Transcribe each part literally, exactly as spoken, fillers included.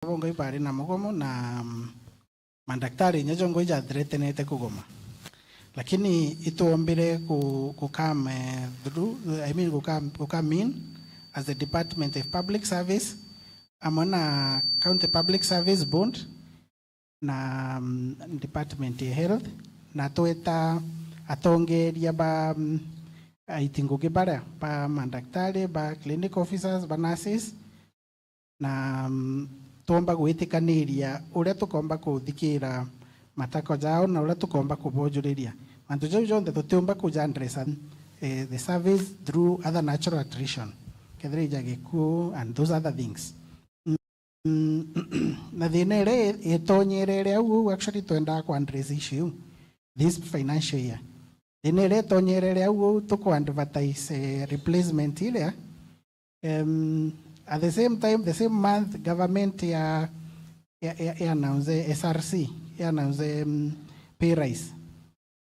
Bongoi bari na mugomo na, mm, mandaktari inya jongoi jathretenete kugoma. Lakini itwombire ku, ku come, eh, through, I mean, ku come, ku come in as the Department of Public Service, amwe na County Public Service Board, na, mm, Department ya Health, na tweta atongeria ba, mm, aiti ngugi baria, ba mandaktari, ba clinic officers, ba nurses, na, mm, twomba gwitikaniria uria tukomba kuthikira matako jao na uria tukomba kubojuriria. Mantu jau jonthe tutiumba kuja address, eh, the service through other natural attrition, kethira ija gikuu and those other things. Mm, na thina iria itonyerere au, au actually twendaa ku address issue iu, this financial year. Thina iria itonyerere au, au tuku advertise, eh, replacement iria, em, at the same time, the same month, government ya, ya, ya, ya announce S R C, ya announce, em, pay rise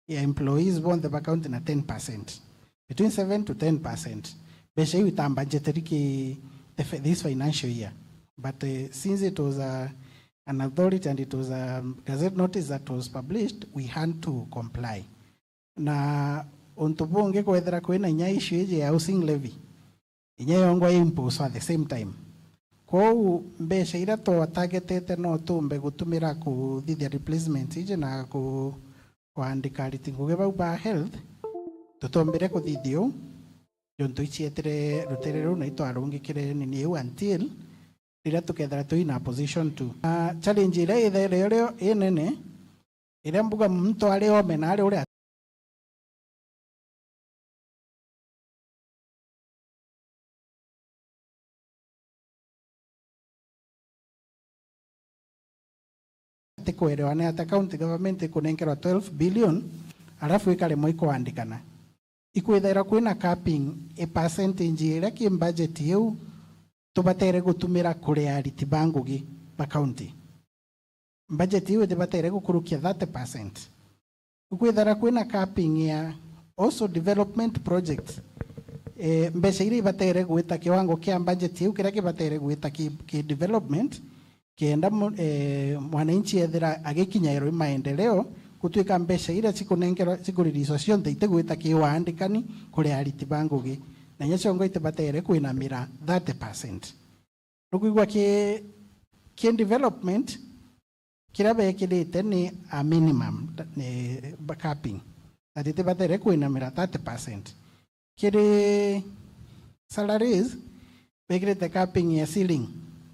ya employees bonthe ba county na ten percent, between seven to ten percent. Mbeca iu itambudgeteri ki the fi-, this financial year, but, eh, since it was a, an authority and it was a gazette notice that was published, we had to comply. Na untu bungi, kwethira kwina inya issue iji ya housing levy, inya yongwa ya impose at the same time. Kwou mbeca iria twatargetete no tumbe gutumira kuthithia replacement iji na ku-, kwandika ariti ngugi bau ba health, tutombire kuthithia uu, jontu icietire rutere ruu na itwarungikire nini iu until riria tukethira twi in a position to. Na challenge iria ithaire rio inene, iria mbuga muntu ari ome na ari uria ati kuerewa ni ata county government ikunenkerwa twelve billion, alafu ikaremwa ikuandikana. Ikwithaira kwina capping e percentage iria ki budget iu tubatere gutumira kuria ariti ba ngugi ba county. Budget iu itibatere gukurukia thirty percent. Ikwithara kwina capping ya also development projects. Eh, mbeca iria ibatere gwita kiwango kia budget iu kiria kibatere gwita ki, ki development, kenda mu-, eh, mwananchi ethira agikinyairwa i maendeleo, gutwika mbeca iria cikunenkerwa, cikureleaswa cionthe itigwita ki waandikani kuri ariti ba ngugi, na inya ciongo itibatere kwinamira thirty percent. Nukwigua ki, ki development, kiria bekirite ni a minimum, ni capping, that itibatere kwinamira thirty percent. Kiri salaries, bekirite capping ya ceiling,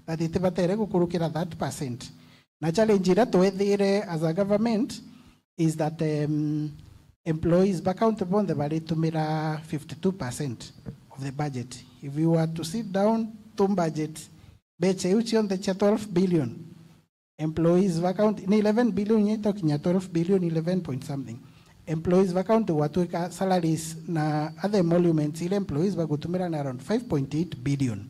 that itibatere gukurukira thirty percent. Na challenge iria twethire as a government is that, um, employees ba county bonthe baritumira fifty-two percent of the budget. If we were to sit down to budget mbeca iu cionthe cia twelve billion, employees ba county, ni eleven billion inya itokinya twelve billion, eleven point something. Employees ba county gwatwika salaries na other emoluments iria employees bagutumira ni around five point eight billion.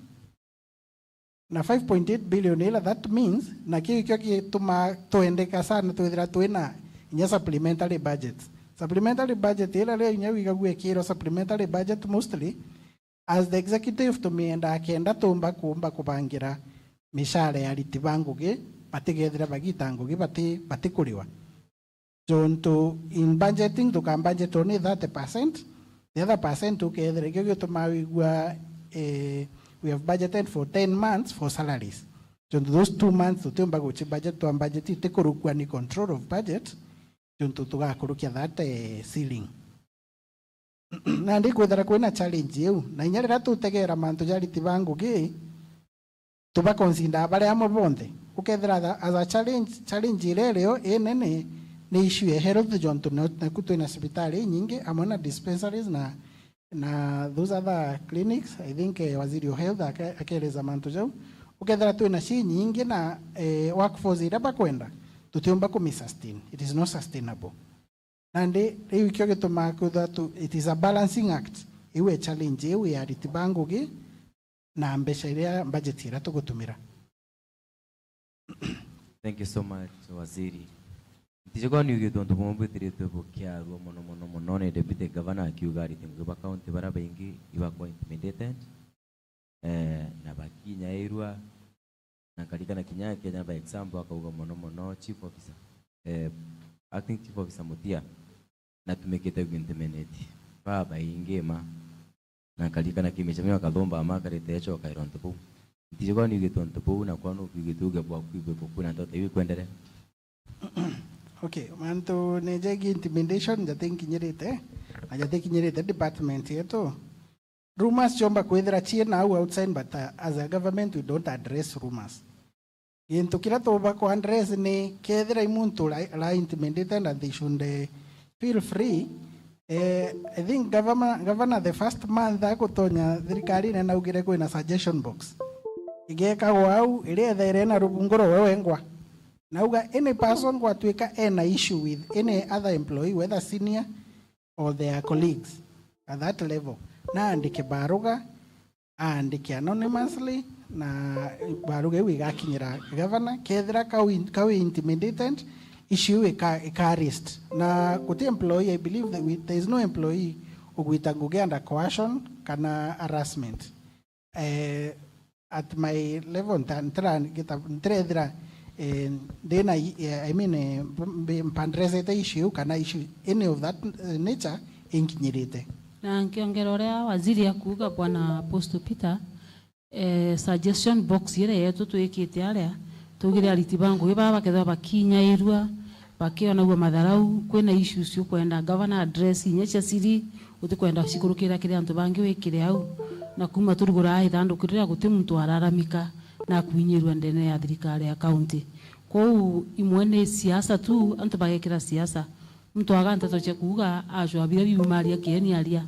Na five point eight billion ila, that means, na kiu ikio gitumaa twendeka sana twithira twina inya supplementary budget. Supplementary budget ila ria inya wigagua ikirwa supplementary budget mostly as the executive tumiendaa kenda tumba kuumba kubangira mishara ya ariti ba ngugi batigethira bagita ngugi bati-, batikuriwa. Jontu in budgeting, tukabudgetwa ni thirty percent, the other percent ukethira ikio gitumaa wigua, eh, we have budgeted for ten months for salaries. Jontu those two months tutiumba guchi budget, twa budget itikurukua ni control of budget, jontu tugakurukia that, eh, ceiling. Nandi ikwithira kwina challenge iu, na inya riria tutegera mantu ja ariti ba ngugi, tubaconsider bari amwe bonthe. Ukethira as a, as a challenge, challenge iria irio inene ni issue ya health, jontu no-, naku twina cibitari inyingi, amwe na dispensaries na, na those other clinics. I think, eh, waziri wa health ake-, akeeleza mantu jau. Ukethira twina ci nyingi na, eh, workforce iria bakwenda, tutiumba kumisustain. It is not sustainable. Nandi riu ikio gitumaa kwithirwa tu, it is a balancing act. Iu e challenge iu ya ariti ba ngugi na mbeca iria, budget iria tugutumira. Thank you so much, Waziri. Ntijagwa ni ugite untu bumwe bwithiritwe bukiarua mono, mono, mono ni Deputy Governor akiuga ariti ngugi ba county baria baingi ibakwa intimidated, eh, na bakinyairua, Na nkarikana kinya Kenya by example, akauga mono mono chief officer, eh, acting chief officer Mutia, natumikite gwintimidate babaingi ma, na nkarikana kimicemio akathumba ma akarite echo kaira untu buu. Ntiji kwa niugite untu buu, na kwa nukwigite uge bwaku ibwe buku na ntote iu ikwenderea. Okay, mantu ni jegi intimidation jati nkinyirite, na jati kinyirite department yetu. Rumors ciomba kwithira cii nau outside, but uh, as a government we don't address rumors. Gintu kiria tuba ku address ni kethira i muntu ra, ra intimidated and they should uh, feel free. Eh, I think governor, governor the first month agutonya thirikarine naugire kwina suggestion box igekagwa au iria ethaire na rubungu rwe wengwa. Nauga any person gwatuika ena issue with any other employee, whether senior or their colleagues at that level, naandike baruga, aandike anonymously, na baruga iu igakinyira governor. Kethira kau in- kau intimidated, issue iu ika, ika raised. Na guti employee, I believe that we, there is no employee ugwita ngugi under coercion kana harassment. Eh, at my level, nta- ntira- ngita- ntirethira eh, ndina i- eh, I mean, eh, mp- mp- mpandresete issue iu kana issue any of that eh, nature inkinyirite. Na nkiongera uria waziri akuuga, Bwana Apostle Peter, eh, suggestion box iria yetu twikite aria, tugire ariti ba ngugi baa bakethirwa bakinyairua, bakionagua matharau, kwina issues ukwenda governor address inya cia siri, utikwenda cikurukira kiri antu bangi wikire au, na kuma turugura ithanduku riria guti muntu araramika na akwinyirua ndene ya thirikari ya county. Kwou imwe ni siasa tu, antu bagekira siasa. Muntu aga nteto cia kuuga, acwabira biumaria kieni aria,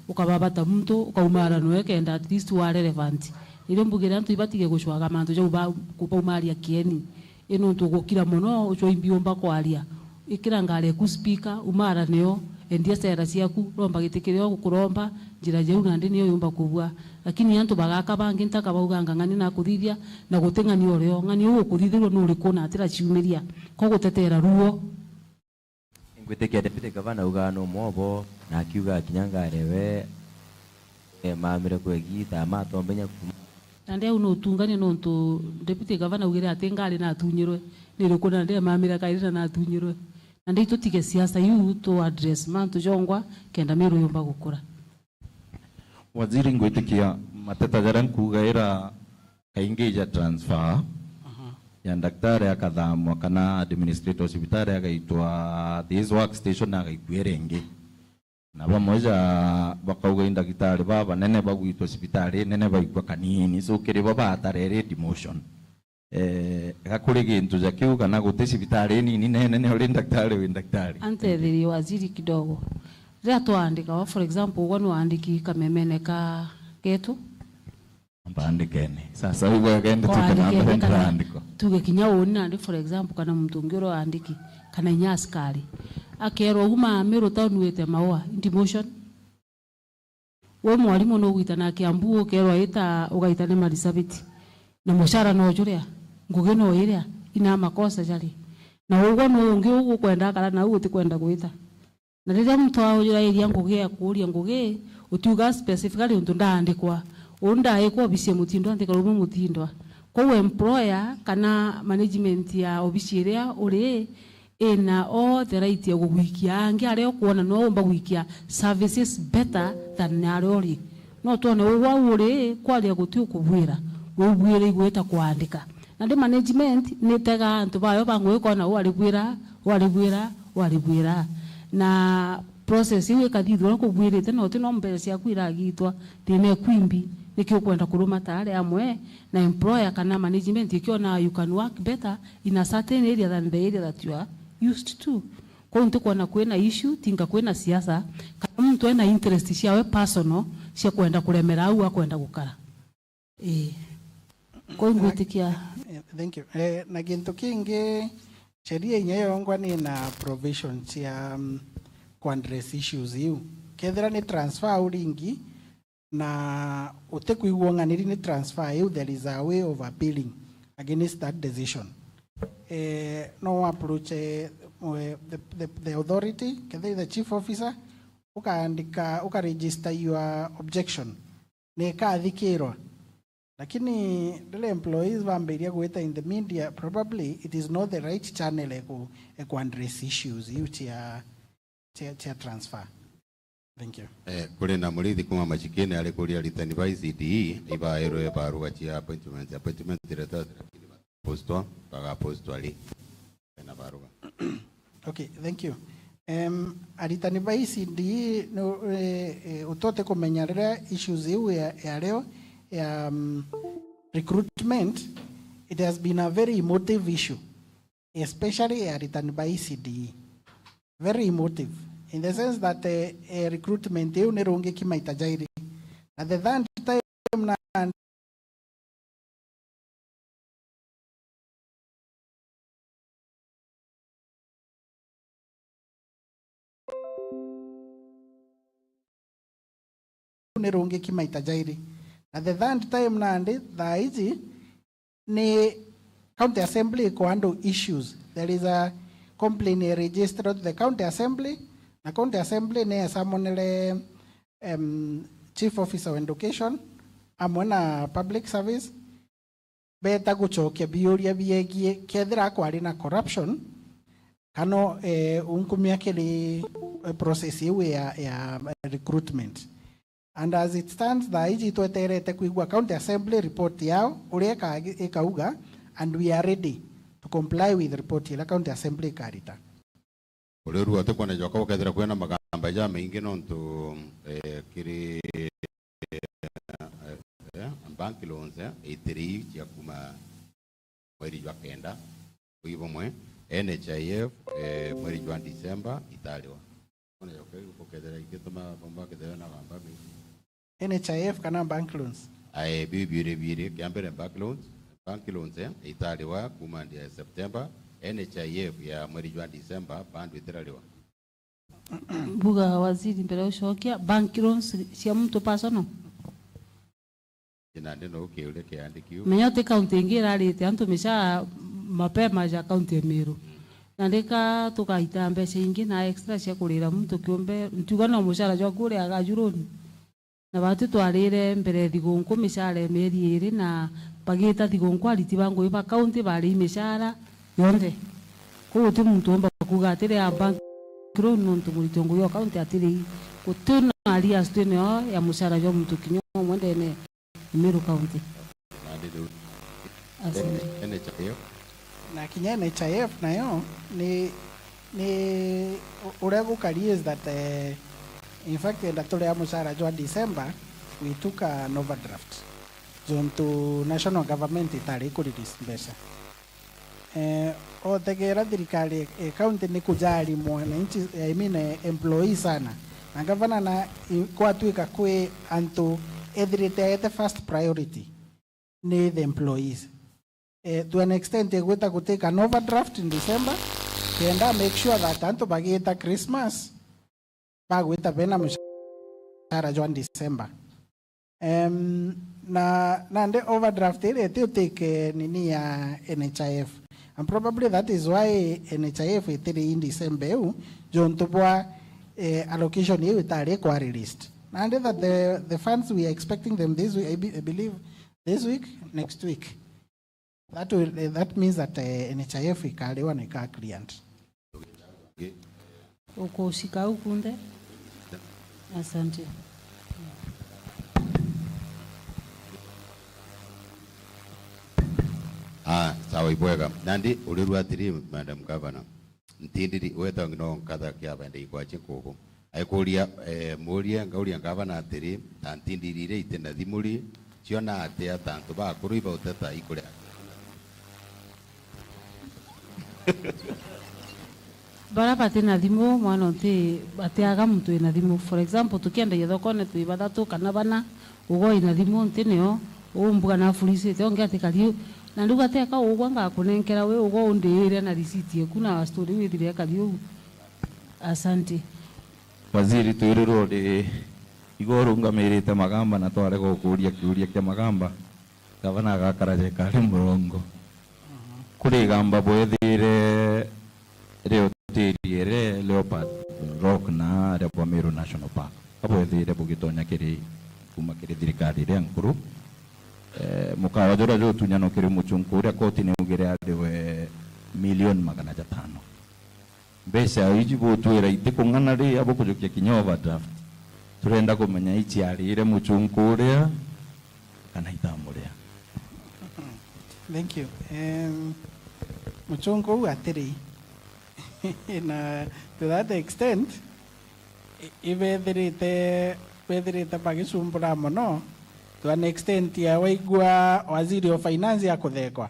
ukababata muntu, ukaumara noe kenda at least wa relevant. Nirio mbugire antu ibatige gucwaga mantu jau ba- kubaumaria kieni. I nontu ugukira mono, ucwa imbiumba kwaria. Ikira ngari eku speaker, umara nio, endia sera ciaku, romba giti kiria ugukuromba, njira jau nandi niyo yumba kubua. Lakini antu bagaka bangi ntaka bauganga ng'ani nakuthithia, na guti ng'ani urio, ng'ani uu ukuthithirua nuriku na atira ciumiria, ko gutetera ruo. Ingwitikia Deputy Governor augaa no mwobo, na akiugaa kinya ngari we emamire kwa igiita, amatombenya kuma. Nandi au no utungania nontu Deputy Governor augire ati ngari natunyirwe, ni iriku nandi emamire kairi na natunyirwe. Nandi itutige siasa iu, tu address mantu jongwa kenda Meru yumba gukura. Waziri, ngwitikia mateta jaria nkuuga ira kaingi ja transfer ya ndaktari akathamwa kana administrator wa cibitari agaitwa this work station agaikua iria ingi. Na bamwe ja bakauga i ndagitari babanene bagwitwa cibitari inene baikua kanini, so kiri bo batarere demotion. Eh, ga kuri gintu ja kiu kana guti cibitari inini na inene uri ndaktari wi ndaktari? Antetherie waziri kidogo. Riria twaandika, for example, ugwa nwaandiki kamemene ka getu. Amba andikene. Sasa ugwa kende tuke na mbere ndiraandikwa. Tuge kinya uuni nandi, for example, kana muntu ungi uria waandiki, kana inya askari. Akerwa uma Meru town wite maua, demotion. We mwarimu nugwitana Kiambu ukerwa ita ugaitane Marsabit. Na mucara no juria, ngugi no iria, ina makosa jari. Na ugwa nu ungi ugukwenda akara nau utikwenda gwita. Na riria muntu aujurairia ngugi akuuria ngugi, utiuga specifically untu ndaandikwa. Uu ndaikwa obisi ya Mutindwa, nthikara umwe Mutindwa. Kwou employer kana management ya obisi iria uri, ina all the right ya gugwikia angi aria ukwona no umba gwikia services better than aria uri. No twone ugwa uri kwaria guti ukubwira, we ubwire igwita kuandika. Nandi management nitegaa antu bayo bangwe ikona uu ari bwira, uu ari bwira, uu ari bwira. Na process iu ikathithua uria kubwirite, na uti no mbeca ciaku iragitwa thina ikwimbi, niki ukwenda kuruma taari amwe na employer kana management ikiona you can work better in a certain area than the area that you are used to. Kwou ntikwona kwina issue, tinga kwina siasa, kana muntu ena interest ciawe personal cia kwenda kuremera au akwenda gukara. Ii. Kwou ngwitikia. Eh, thank you. Eh, na gintu kingi, sheria inya yongwa ni na provision cia mm, ku address issues iu. Kethira ni transfer uringi, na utikwigua ung'aniri ni transfer iu, there is a way of appealing against that decision. Eh, no approach eh, the, the, the authority, kethira the chief officer, ukaandika, ukaregister your objection, na ikathikirwa. Lakini riria employees bambiria gwita in the media, probably it is not the right channel eku, eku address issues iu cia, cia, cia transfer. Thank you. Eh, kuri na murithi kuma Machikini ari kuria aritani ba E C D E ibairwe baruga cia appointment, appointment letters, lakini bagapostwa, bagapostwa ri? Ena baruga. Okay, thank you. Em, aritani ba E C D E, no, eh, eh, utote kumenya riria issues iu ya, ya rio, ya, um, recruitment, it has been a very emotive issue, especially ya aritani ba E C D E. Very emotive, in the sense that, eh, eh, recruitment iu ni rungiki maita jairi. Na the third time na ni rungiki maita jairi. Na the third time nandi, thaa iji, ni County Assembly iko handle issues. There is a complaint registered at the County Assembly, na County Assembly ni esamonere, em, Chief Officer of Education amwe na Public Service, beta gucokia biuria biegie kethira kwari na corruption, kana, eh, unkumia kiri, eh, process iu ya, ya recruitment. And as it stands, thaa iji tweterete kwigua County Assembly report yao uria ika-, ikauga, and we are ready to comply with report iria County Assembly ikarita. Uri uru atikwona jwaka gukethira kwina magamba jamaingi nontu, eh, kiri, eh, eh, bank loans, eh, itiri cia kuma mweri jwa kenda, ui bumwe, N H I F, eh, mweri jwa December itariwa. Ona yoke gukethira igituma bumba kethira na gamba mi. N H I F kana bank loans? Ae, biu biiri biiri, kia mbere bank loans, bank loans, eh, itariwa kuma ndi ya September, N H I F ya mweri jwa December, bandu itirariwa. Mbuga waziri, mbere ucokia, bank loans cia muntu personal? Nandi no kiuria kiandiki u. Menya uti kaunti ingi irarite antu micara mapema ja kaunti ya Meru. Nandi ka tugaita mbeca ingi na extra cia kurira muntu kiumbe, ntiuga no mucara jwaku uria agaju loan. Na batu twarire mbere thigunku micara ya mieri iri, na bagita thigunku ariti ba ngugi ba kaunti bari micara yonthe. Kwou guti muntu umba kuuga atiri a bank loan nontu muriti o ngugi o kaunti atiri. Guti na arrears twineo ya mucara jwa muntu kinya umwe ndene ya Meru County. Asante. N H I F. Na kinya N H I F nayo ni, ni u-, uria gukari is that, eh, in fact, enda turia mucara jwa December, we took an overdraft. Jontu national government itari ku release mbeca. Eh, otegera thirikari, eh, county ni kujali mwananchi, eh, I mean, eh, employee sana. Na gavana na, i-, gwatuika kwi antu ethirite aete first priority ni the employees. Eh, to an extent, egwita gutake an overdraft in December, kenda make sure that antu bagita Christmas, bagwita bena mucara jwa December. Em, na, nandi overdraft iri iti utake nini ya N H I F. And probably that is why N H I F itiri in December iu, jontu bwa, eh, allocation iu itari kwa released. Nandi that the, the funds we are expecting them this week, I be-, I believe this week, next week. That will, eh, that means that, eh, N H I F ikariwa na ika cleared. Ukushika au kunde? Asante. Ah, sawa, ibwega. Nandi urirua atiri, Madam Governor. Ntindiri, weta ngino nkatha kia bende ikwache nkubu. Aikuria, eh, murie, ngauria ngavana atiri, ta ntindiri iria itina thimu ri, ciona atia ta antu bakuru ibauteta ikuria? Baria batina thimu, mwana nti, batiaga muntu wina thimu. For example, tukiendagia thokone twi bathatu kana bana, ugwe wina thimu nti nio, umbuga na afurisite, ungi atikari u. Na ndiuga teka ugwe ngakunenkera wi, ugwe undiire na receipt eku na story withire ekari uu. Asante. Waziri, twirirwe uri igo urungamirite Magamba na twarega gukuuria kiuria kia Magamba, gavana agakara jeka ari murongo. Kuri igamba bwethire ri utiri iri Leopard Rock na aria bwa Meru National Park, abwethire bugitonya kiri, kuma kiri thirikari iria nkuru, eh, Mukawa juria jutunyano kiri muchunku uria koti niugire ari we milioni magana jatano. Mbeca iji butwira itikung'ana ri, abukujukia kinya overdraft. Turenda kumenya iciarire muchunku uria kana itamuria. Thank you. Um, muchunku uu atiri, na to that extent, i- ibethirite, bethirite bagisumbura mono, to an extent ya waigua waziri of finance akuthekwa.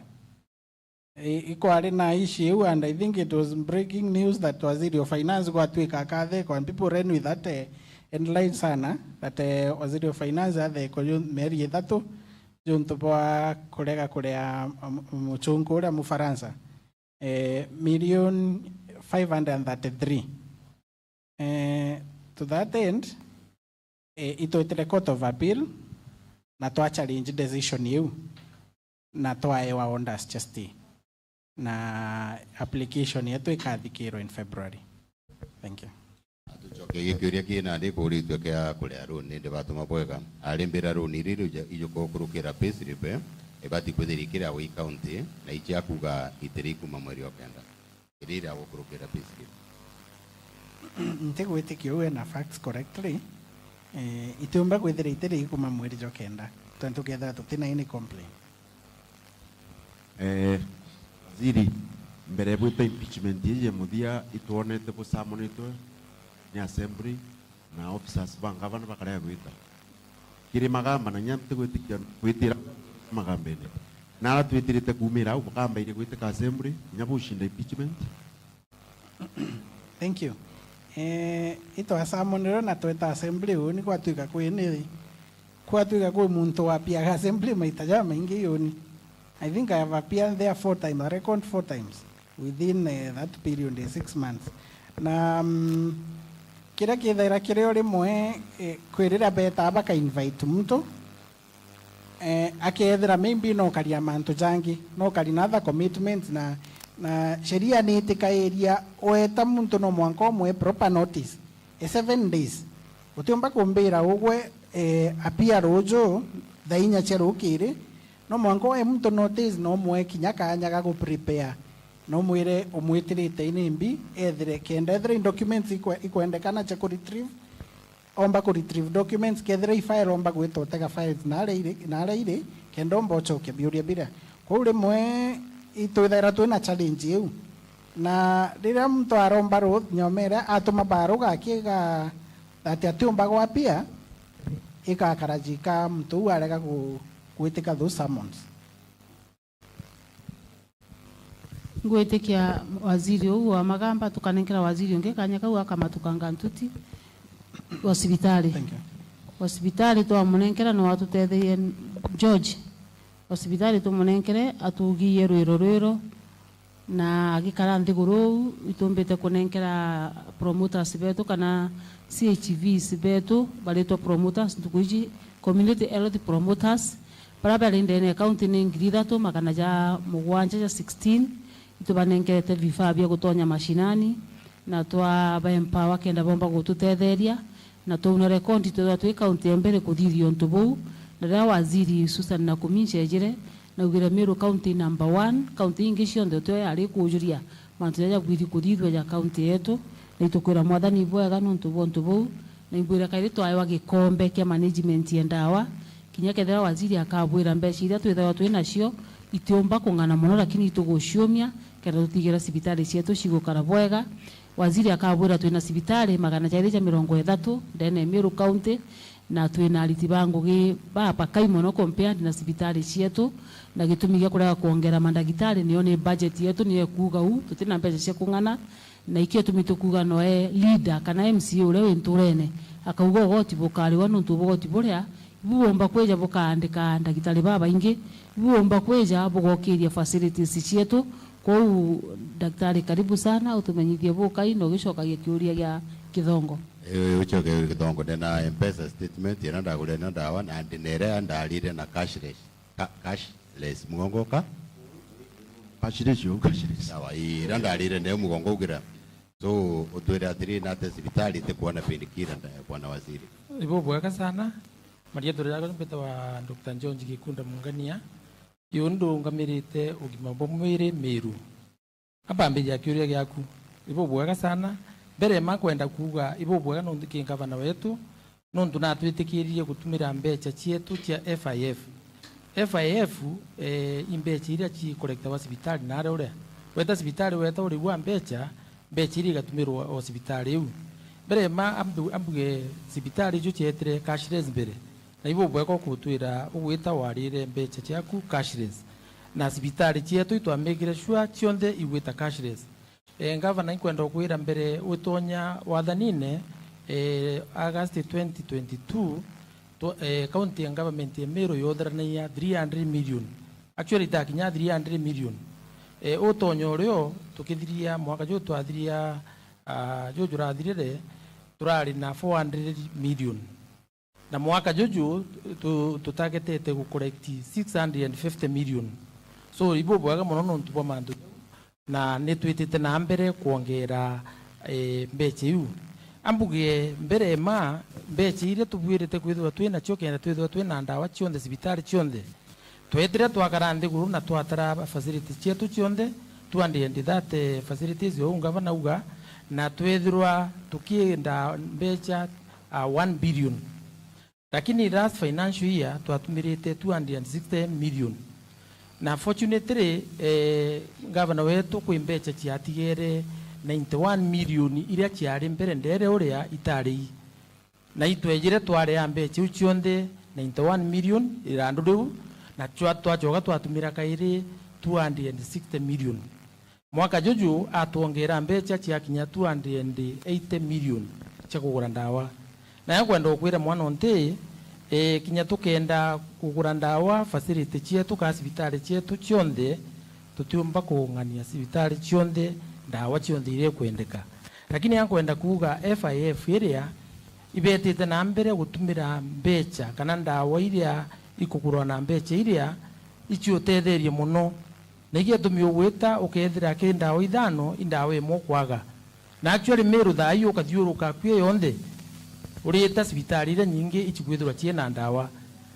I- ikwari na issue iu, and I think it was breaking news that waziri of finance gwatuika akathekwa, and people ran with that uh, headline sana, that uh, waziri of finance athekwa ju- mieri ithatu juntu bwa kurega kuria um, muchunku uria Mufaransa, eh, million five hundred and thirty-three. Eh, to that end, eh, itwetire Court of Appeal na twa challenge decision iu na twaewa orders cia stay, na application yetu ikathikirwa in February. Thank you. Atucokerie kiuria kina, ndikuritue kia kuria loan, indi batuma bwega. Arimbira loan iri rija- ijukukurukira payslip, eh, ibati kwithira ikiri away county, na ichia kuga itiri ikuma mweri o kenda. Iri iri agukurukira payslip. Ntigwitikia uu ena facts correctly. Eh, itiumba kwithira itiri ikuma mweri jwa kenda, tontu tukethira tutina any complaint. Eh, waziri, mbere bwita impeachment iji ya muthia, itwonete busamonitwe ni assembly na officers ba ngavana bakarega gwita. Kiri Magamba, na inya ntigwitikia kwitira Magambene. Nara twitirite kumira au, bakambairie gwitika assembly, inya bucinda impeachment. Thank you. Eh, itwasamonirwe na tweta assembly, uni gwatuika kwi ni, gwatuika kwi muntu wapiaga assembly maita jamaingi uni. I think I have appeared there four times, I reckon four times within uh, that period, eh, six months. Na mm, kiria kithaira kirio rimwe eh, kwi riria betaa baka invite muntu eh, akethira maybe no karia mantu jangi, no kari na other commitments, na, na sheria niitikairia weta muntu no mwanka umwe proper notice, eh, seven days. Utiumba kumbira ugwe eh, appear ruju thaa inya cia rukiri, no mwanka uwe muntu notice, no umwe kinya kanya ga gu prepare, no umwire umwitirite ini mbi ethire, kenda ethira i documents ikwe- ikwendekana cia ku retrieve, omba ku retrieve documents, kethira i file omba gwita utega files naria iri, naria iri, kenda omba ucokia biuria biria. Kwou rimwe itwithaira twina challenge iu, na riria muntu aromba ruth nyomere atuma baruga akiga that atiumba gwapia, igakara jika muntu uu arega ku- gwitika those summons. Ngwitikia waziri uu wa Magamba tukanenkera waziri ungi kanya kau akamatukanga ntuti wa cibitari. Thank you. Wa cibitari twamunenkera no atutetherie George. Wa cibitari tumunenkere atugiie rwiro rwiro na agikara nthiguru uu itumbite kunenkera promoters betu kana C H Vs betu baritwa promoters ntuku iji, community health promoters, baria bari ndene ya county ni ngiri ithatu magana ja mugwanja ja sixteen. Itubanenkerete vifaa bia gutonya mashinani na twabaempower kenda bomba gututetheria, na twauna rekondi twethirwa twi kaunti ya mbere kuthithia untu buu. Na riria waziri Susan Nakhumicha ejire, naugire Meru county number one, kaunti ingi cionthe utio yari kuujuria mantu jaja jabwiri kuthithua ja kaunti yetu, na itukwira Mwathani ibwega niuntu bwa untu buu. Na imbwire kairi twaewa gikombe kia management ya ndawa, kinya kethira waziri akabwira mbeca iria twithagwa twi nacio itiumba kung'ana mono, lakini ituguciumia kenda tutigira cibitari cietu cigukara bwega. Waziri akabwira twina cibitari magana jairi ja mirongo ithatu ndene ya Meru County, na twina ariti ba ngugi babakai mono compared na cibitari cietu, na gitumi gia kurega kwongera mandagitari nio ni budget yetu niyo ikuuga uu, tutina mbeca cia kung'ana, na ikio itumi tukuuga noe leader kana M C A uria wi nturene akauga ugoti bukariwa niuntu bugoti buria ibu bumba kwija bukaandika ndagitari babaingi, ibu bumba kwija bugokiria facilities cietu. Kwou Daktari, karibu sana, utumenyithie bukai na ugicokagia kiuria gia Kithongo. Ii, ucoke Kithongo, ndina M-Pesa statement iria ndagurire na ndawa na ndina iria ndarire na cashless. Ca- cashless, mugongo ka? Cashless, yo, cashless. Sawa, ii, iria ndarire nayo mugongo ugira. So, utwire atiri, nate cibitari itikuona painkiller, nda- bwana waziri? Ni bubwega sana. Marietwa jakwa mbitawa Doctor George Gikunda Mungania, yu ndungamirite ugima bwa mwiri Miru. Amba mbijia kiuria giaku, ibubwega sana. Mbere ma kwenda kuuga ibubwega nontu ki ngavana wetu, nontu natwitikiririe gutumira mbecha cietu cia F I F. F I F, eh, i mbecha iria ci collectawa cibitari na aria uria. Weta cibitari, weta urigua mbecha, mbecha iria igatumirwa o cibitari iu. Mbere ma ambu-, ambuge cibitari icio cietire cashless mbere, na ibubwega ukutwira ugwita warire mbecha ciaku cashless. Na cibitari cietu itwamikire sure cionthe igwita cashless. E, ngavana, inkwenda ukwira mbere utonya wathanine, e, August twenty twenty-two, tw-, e, county ya government ya Meru yotheranagia three hundred million. Actually, itakinya three hundred million. E, utonya urio tukithiria mwaka juu twathiria, ah, juu jurathirire, turari na four hundred million. Na mwaka juju tu-, tutargetete gu collect six hundred and fifty million. So, ibubwega mono nontu bwa mantu jau, na nitwitite na mbere kwongera, eh, mbecha iu. Ambuge mbere ma mbecha iria tubwirite kwithirwa twi nacio kenda twithirwa twi na ndawa cionthe cibitari cionthe. Twetire twakara nthiguru na twatara facilities cietu cionthe, two hundred and thirty facilities ou ngavana auga, na twethirwa tukienda mbecha, ah, one billion. Lakini last financial year twatumirite two hundred and sixty million. Na fortunately, eh, ngavana wetu kwi mbecha ciatigere ninety-one million iria ciari mbere ndere uria itari. Na itwejire twaria mbecha iu cionthe, ninety-one million irandu riu, na twa-, twacoka twatumira kairi two hundred and sixty million. Mwaka juju atwongera mbecha ciakinya two hundred and eighty million cia kugura ndawa. Na nkwenda gukwira mwana o nti, e, kinya tukenda kugura ndawa, facility cietu kana cibitari cietu cionthe, tutiumba kung'ania cibitari cionthe ndawa cionthe iria ikwendeka. Lakini nkwenda kuuga F I F iria ibetite na mbere gutumira mbecha kana ndawa iria ikugurwa na mbecha iria iciutetherie mono. Na igiatumi ugwita ukethira ki ndawa ithano, i ndawa imwe ukwaga. Na actually Meru thaa ii ukathiuruka akui yonthe, urita cibitari iria nyingi icikwithirwa ciina ndawa.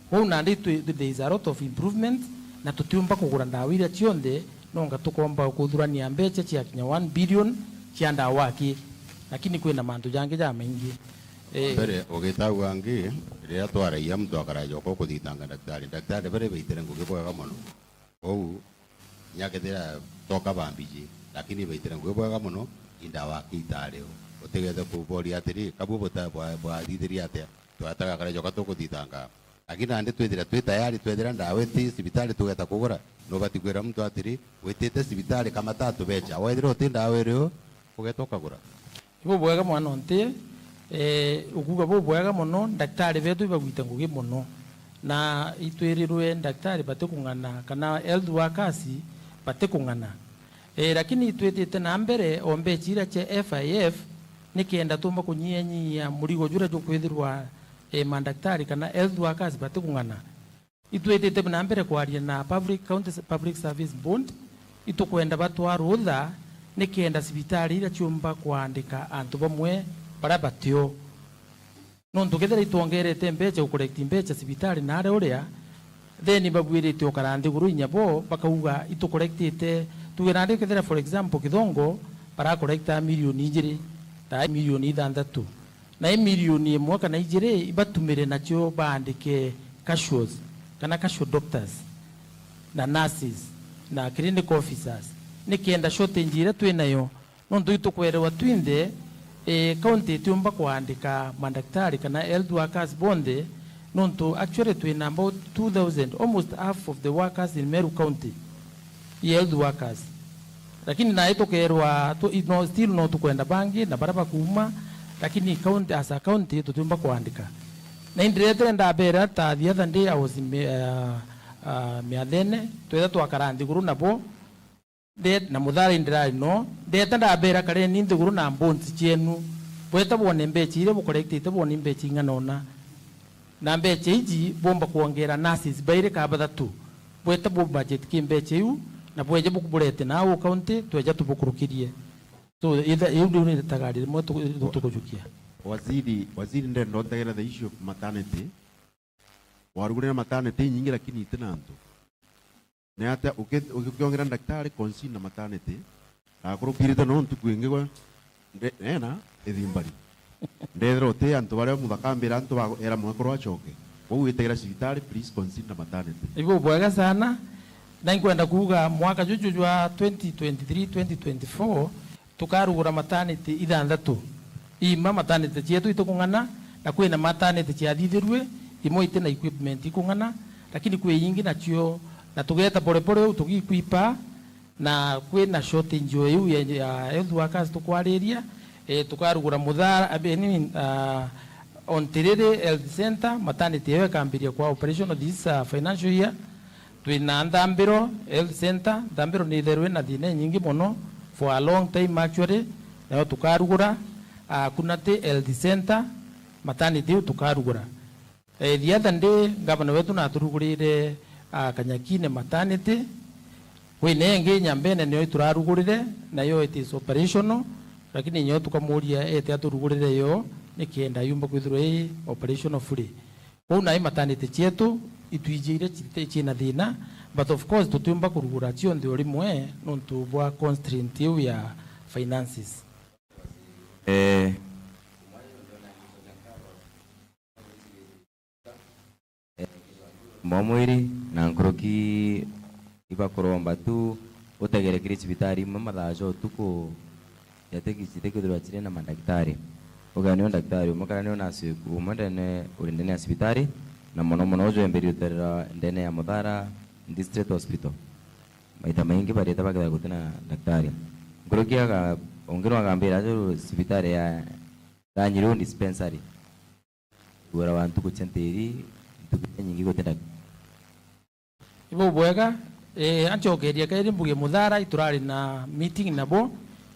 Kwou nandi twi-, there is a lot of improvement, na tutiumba kugura ndawa iria cionthe, nonga tukomba kuthurania mbecha ciakinya one billion cia ndawa aki. Lakini kwina mantu jangi jamaingi. Eh. Mbere, ugitauga ngi, riria twaragia muntu akarajoka ukuthitanga ndaktari, ndaktari baria baitire ngugi bwega mono. Kwou, nyakethira toka bambiji, lakini baitire ngugi bwega mono, indawa aki itareo. Utigethe kuboria atiri, kabu buta-, bwa-, bwathithirie atia? Twataga karajoka tukuthitanga. Lakini nandi twithira twi tayari, twethira ndawa iti cibitari tugeta kugura, nubati kwira muntu atiri, witite cibitari kamata tubecha. Wethira uti ndawa irio, ugeta ukagura. Ibubwega mwana o nti, eh, ukuuga bubwega mono, ndaktari betu ibagwite ngugi mono. Na itwirirwe ndaktari batikung'ana, kana health workers batikung'ana. Eh, lakini itwitite na mbere o mbecha iria cia F I F, nikenda tumba kunyianyia murigo juria jukwithirwa, eh, mandaktari kana health workers batikung'ana. Itwitite na mbere kwaria na Public, County Public Service Board, itukwenda batwa rutha nikenda cibitari iria ciumba kwandika antu bamwe baria batio. Nontu kethira itwongerete mbecha, ucollect mbecha cibitari na aria uria, then babuirite ukara nthiguru inya bo bakauga, itucollectite, tuge nandi kethira for example Kithongo baracollecta milioni ijiri, ta milioni ithanthatu. Na i milioni imwe kana ijiri ibatumire nacio baandike casuals, kana casual doctors, na nurses, na clinical officers, nikenda shortage iria twi nayo, nontu itukwerewa twinthe, eh, county itiumba kwaandika mandaktari kana health workers bonthe, nontu actually twina about two thousand, almost half of the workers in Meru County i health workers. Lakini nai tukerwa tu-, i-, no, still no tukwenda bangi na baria bakuuma, lakini county, as a county tutiumba kwandika. Na indiretire ndabera ta the other day I was in Mi-, uh, uh, Miathene, twetha twakara nthiguru nabo, nde-, na Muthara indirari no, ndeta ndabera kareni nthiguru na bonds cienu, bweta bwone mbecha iria bucollectite bwone mbecha ing'ana ona. Na mbecha iji bumba kwongera nurses bairi ka bathatu. Bweta bu budget ki mbecha iu, na bweja bukuburete na au county, tweja tubukurukirie. So, itha, iu ndio nitagarire mwe tu-, tu-, tukujukia. Waziri, waziri, ndenda untegere the issue of maternity. Warugurira maternity inyingi lakini itina antu. Ni atia uki-, uki-, ukiongera ndagitari Conceal na maternity, ndakurukirite no ntuku ingi gwe, nde-, ena ithimbari. Ndethira uti antu baria muthaka ambira antu ba-, era mwekuru acoke. Kwou witegera cibitari, please Conceal na maternity. Ibu bwega sana. Na inkwenda kuuga mwaka juju jwa twenty twenty-three, twenty twenty-four, tukarugura maternity ithanthatu. Iima maternity cietu itukung'ana, na kwina maternity ciathithirue, imwe itina equipment ikung'ana, lakini kwi ingi nacio, na tugeta pole pole uu tugiikwipa, na kwina shortage o iu ya, ya health workers tukwariria, eh, tukarugura Muthara, I mean, ah, Ontiriri Health Center, maternity iyo ikambiria kwa operational this, ah, financial year. Twina Nthambiro Health Center. Nthambiro ni itherwe na thina inyingi mono for a long time actually, nayo tukarugura. Ah, Kunati Health Center, maternity iu tukarugura. Eh, the other day, ngavana wetu naturugurire, ah, Kanyakine maternity. Kwina ingi Nyambene niyo iturarugurire, nayo it is operational, lakini nyo tukamuria ete aturugurire yo, nikenda yumba kwithirwa i operational fully. Kwou nai maternity cietu itwijire citi-, ciina thina, but of course tutiumba kurugura cionthe o rimwe nontu bwa constraint iu ya finances. Eh, eh, mwa mwiri na nkuruki ibakuromba tu utegere kiri cibitari imwe mathaa ja utuku, jatiki-, jitikwithirwa jiri na mandagitari. Uga nio ndagitari umwe kana nio nasi umwe ndene, uri ndene ya cibitari, na mono mono uju wemberi uterera ndene ya Muthara District Hospital. Maita maingi barieta bakethira gutina ndagitari. Nkuruki aga, ungi no agambira aju cibitari ya Ranyiro Dispensary. Wira wa ntuku cia ntiri, ntuku iria nyingi guti ndagitari. Ibu bwega, eh, ancokeria kairi mbuge Muthara, iturari na meeting nabo,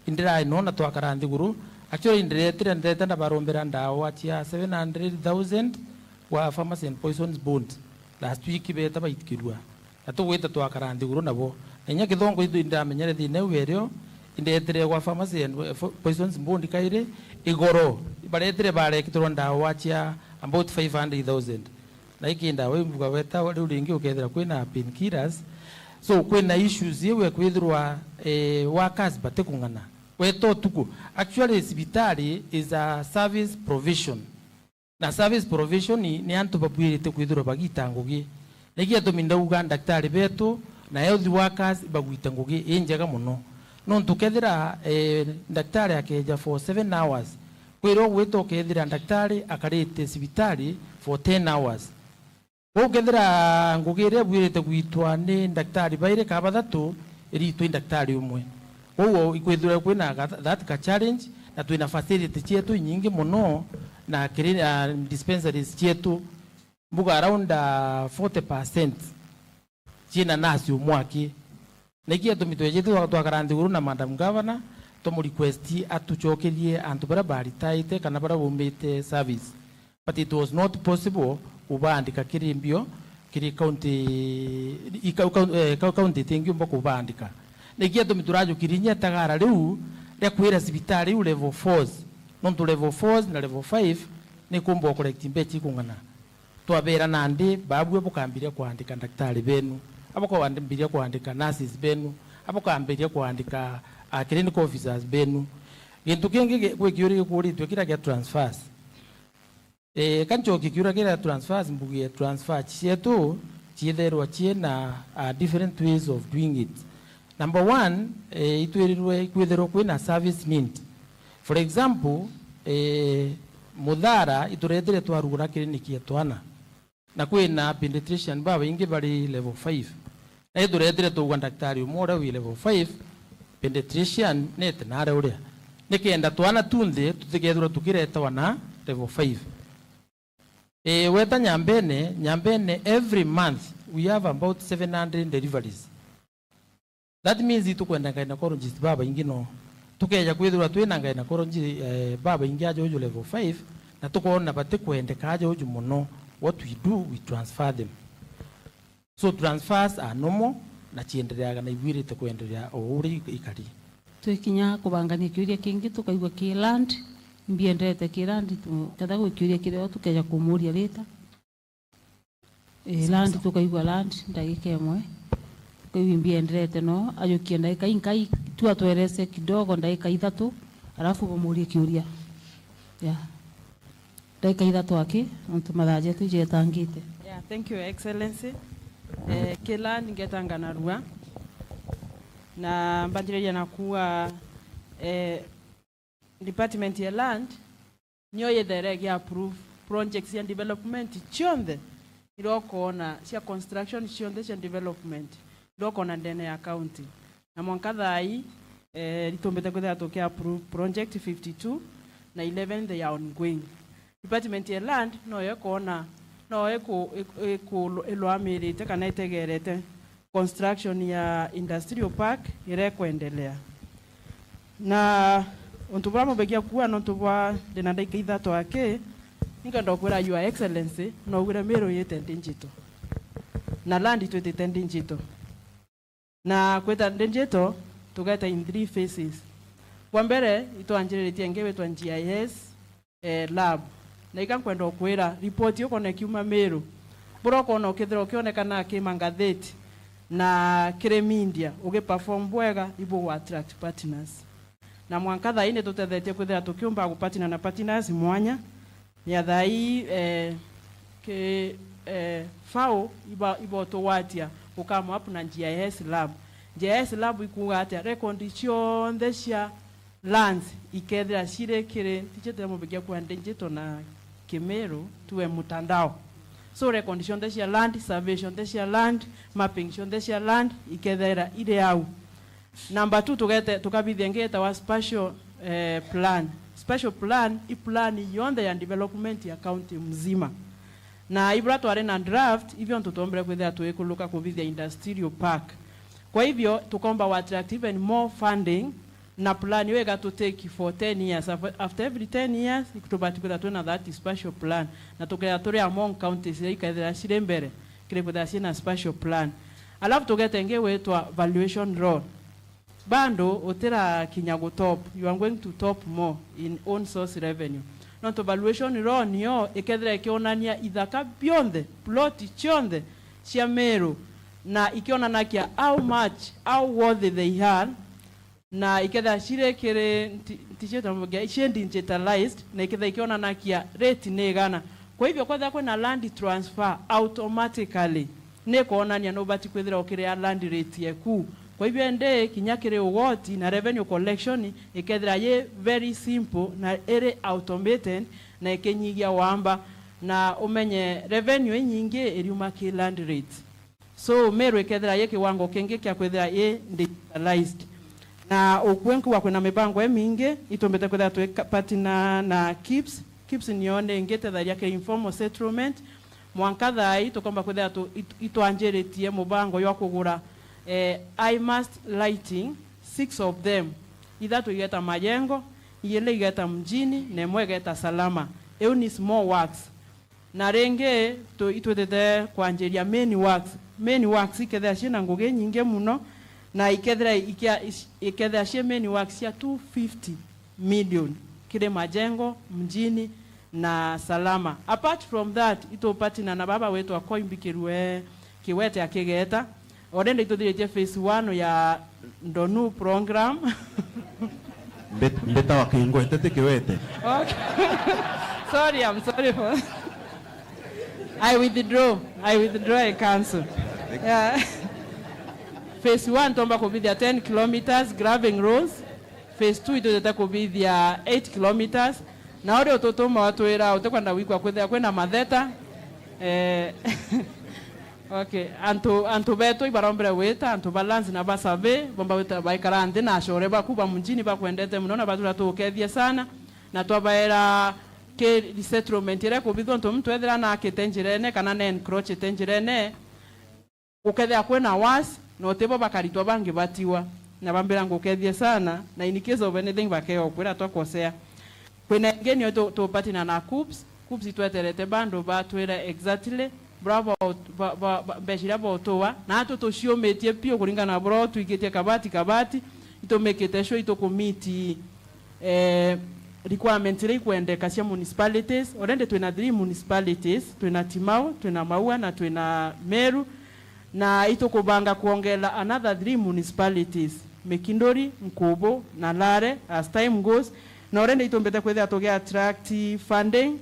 indirae no na twakara nthiguru. Actually, indiretire, ndirete ndabarombera ndawa cia seven hundred thousand gwa Pharmacy and Poisons Board. Last week beta baitikirua. Na tugwita twakara nthiguru nabo. Na inya Kithongo ithu indiramenyere thina iu erio, indetire gwa Pharmacy and, eh, fo-, Poisons Board kairi, igoro, baretire barekitirwa ndawa cia about five hundred thousand. Na iki ndawa imbuga weta riu ringi ukethira kwina painkillers. So, kwina issues iu ya kwithirwa, eh, workers batikung'ana. Weta utuku. Actually, cibitari is a service provision. Na service provision ni antu babwirite kwithirwa bagita ngugi. Niki gitumi ndauga ndagitari betu na health workers ibagwita ngugi injega mono. Nontu kethira, eh, ndagitari akeja for seven hours, kwirwo gwita ukethira ndagitari akarite cibitari for ten hours. Kwou kethira ngugi iria ibwirite gwitwa ni ndagitari bairi kana bathatu, iritwe i ndagitari umwe. Kwou ikwithirwa kwina ga-, that ka challenge, na twina facility cietu inyingi mono, na kiri, ah, dispensaries cietu, mbuga around, ah, forty percent ciina nurse umwe aki. Niki gitumi twejite twa-, twakara nthiguru na Madam Governor, tumu request atucokerie antu baria baritaite kana baria baumite service. But it was not possible kubaandika kiri mbio, kiri county, i-, ka-, ka-, eh, ka-, county itingiumba kubaandika. Niki gitumi turajukirie inya itagara riu ria kwira cibitari iu level fours, nontu level fours na level five ni kumba collect mbeca ikung'ana. Twabera nandi, babue bukambiria kuandika ndagitari benu, abukambiria kuandika nurses benu, abukambiria kuandika, ah, clinical officers benu. Gintu kingi gi-, gwi kiuria gikuritwe kira gia transfers. Eh, ka ncokie kiuria kiria transfers, mbugie transfer cietu ciithairwa ciina, ah, different ways of doing it. Number one, eh, itwirirwe ikwithirwa kwina service need. For example, eh, Muthara ituretire twarugura clinic ya twana. Na kwina pediatrician babaingi bari level five. Na ituretire tugwa ndagitari umwe uria wi level five, pediatrician nete nare uria. Nikenda twana tunthe tutikethirwa tukiretawa na level five. Ii, weta Nyambene, Nyambene every month we have about seven hundred deliveries. That means itukwenda gynecologist babaingi no. Tukeja kwithirwa twina gynecologist, eh, babaingi aja uju level five, na tukoona batikwendeka aja uju mono, what we do, we transfer them. So transfers are normal, na ciendereaga na ibwirite kwenderea o uria ikari. Twikinya kubangania kiuria kingi, tukaigua ki land, mbiendete ki land, tu-, ketha gwi kiuria kirio tukeja kumuria later. Eh, land, tukaigua land ndagika imwe. Tukaigua imbi enderete no, ajukie ndagika inkai, tu atwerese kidogo ndagika ithatu, alafu bamurie kiuria. Yeah. Ndagika ithatu aki, nontu mathaa jetu ijetangite. Yeah, thank you, Excellency. Eh, ki land ngetanga narua. Na mbanjiriria na kuuga, eh, Department ya Land nio yethaira igi approve projects cia development cionthe iria ukoona, cia construction cionthe cia development iria ukoona ndene ya county. Na mwanka thaa ii, eh, ritumbite kwithira tuki approve project fifty two na eleven they are ongoing. Department ya Land noyo ikoona, noyo iku-, iku-, iku-, iluamirite kana itegerete construction ya industrial park iria ikwendelea. Na untu buria mubegia kuuga nontu bwa ndina ndagika ithatu aki, ninkwenda ukwira Your Excellency, no ugwire Meru yite digital. Na land twitite digital. Na kwita digital, tugeta in three phases. Bwa mbere, itwanjiriritie ingi witwa G I S, eh, lab. Na ika nkwenda ukwira, ripoti ukoona ikiuma Meru, buria ukoona ukithira ukionekana ki mangatheti na kiri media, ugiperform bwega, ibugu attract partners. Na mwanka thaa ii nitutethetie kwithira tukiumba gupartner na partners mwanya. Ya thaa ii, eh, ki, eh, fau iba-, ibotugwatia gucome up na G I S lab. G I S lab ikuuga atia? Record cionthe cia lands ikethira ciri kiri, ntijite mubigia kwa digital na Kimiru, tuwe mtandao. So record cionthe cia land, survey cionthe cia land, mapping cionthe cia land ikethira iri au. Number two, tugete, tukabithia ingi yetawa spatial, eh, plan. Spatial plan i plan yonthe ya development ya county mzima. Na ibura twari na draft, ibio ntu twombire kwithira tuikuluka kubithia industrial park. Kwa hivyo, tukomba wa attract even more funding, na plan iyo igatutake for ten years. Af-, after every ten years, tubati kwithira twina that spatial plan. Na tukethira turi among counties iria ikethira ciri mbere kiri kwithira cina spatial plan. Alafu tugete ingi gwitwa valuation roll. Bado utirakinya gu top, you are going to top more in own source revenue. Nontu valuation roll niyo ikethira ikionania ithaka bionthe, plot cionthe cia Meru, na ikionanakia how much, how worthy they are, na ikethira ciri kiri nti-, nti-, cietagwa, ci digitalized, na ikethira ikionanakia rate ni igana. Kwa hivyo, kwethira kwina land transfer, automatically ni ikonania nubati kwithira ukiria land rate yeku. Kwa hivyo, indi kinya kiri ugoti na revenue collection ikethira yi very simple na iri automated na ikinyigia wamba, na umenye revenue inyingi iriuma ki land rate. So, Meru ikethira yi kiwango kingi kia kwithira yi digitalized. Na ukue nkuga kwina mibango imingi, itumbite kwithira twi ka-, partner na KIPS. KIPS niyo ningi itethagia kiri informal settlement. Mwanka thaa ii tukomba kwithira tu-, it-, itwanjiritie mubango jwa kugura, eh, I mast lighting, six of them. Ithatu igeta Majengo, iili igeta Mjini, na imwe igeta Salama. Iu ni small works. Na ringi, tu-, itwitite kwanjiria main works. Main works ikethira ciina ngugi inyingi mono, na ikethira ikia-, ic-, ikethira cie main works cia two fifty million kiri Majengo, Mjini na Salama. Apart from that, itupartner na baba witwa Koimbi Kirue Kiwete akigeta. Already ituthiritie phase one ya Ndonu program. Mbet-, mbeta wa Kingwete ti Kiwete. Okay. Sorry, I'm sorry for, I withdraw. I withdraw, I cancel. Yeah. Phase one, tomba kubithia ten kilometers graving roads. Phase two, itujete kubithia eight kilometers. Na uri ututuma watwira utikwenda gwikwa kwithia kwina matheta. Eh, okay, antu, antu betu ibarombire gwita, antu ba lands na ba survey, bomba gwita baikara nthi na acore baku ba Mjini bakwendete mono na batura tukethie sana, na twabaera ki resettlement iria ikubithwa, untu muntu ethira nakite njirene kana na encroachite njirene, gukethira kwina worse, na utibo bakaritwa bangi batiwa, na bambira ngukethie sana, na in case of anything bakega ukwira twakosea. Kwina ingi niyo tu-, tupartner na KUBS. KUBS itweterete bando batwire exactly bura ba-, ba-, ba-, ba-, mbeca iria botuwa, na atu tuciumitie piu kuringana na bura twingitie kabati kabati, itumikite sure itukumiti, eh, requirement iria ikwendeka cia municipalities. Already twina three municipalities, twina Timau, twina Maua na twina Meru, na itukubanga kwongela another three municipalities, Mikinduri, Nkubu na Lare as time goes, na already itumbite kwithira tugi attract funding,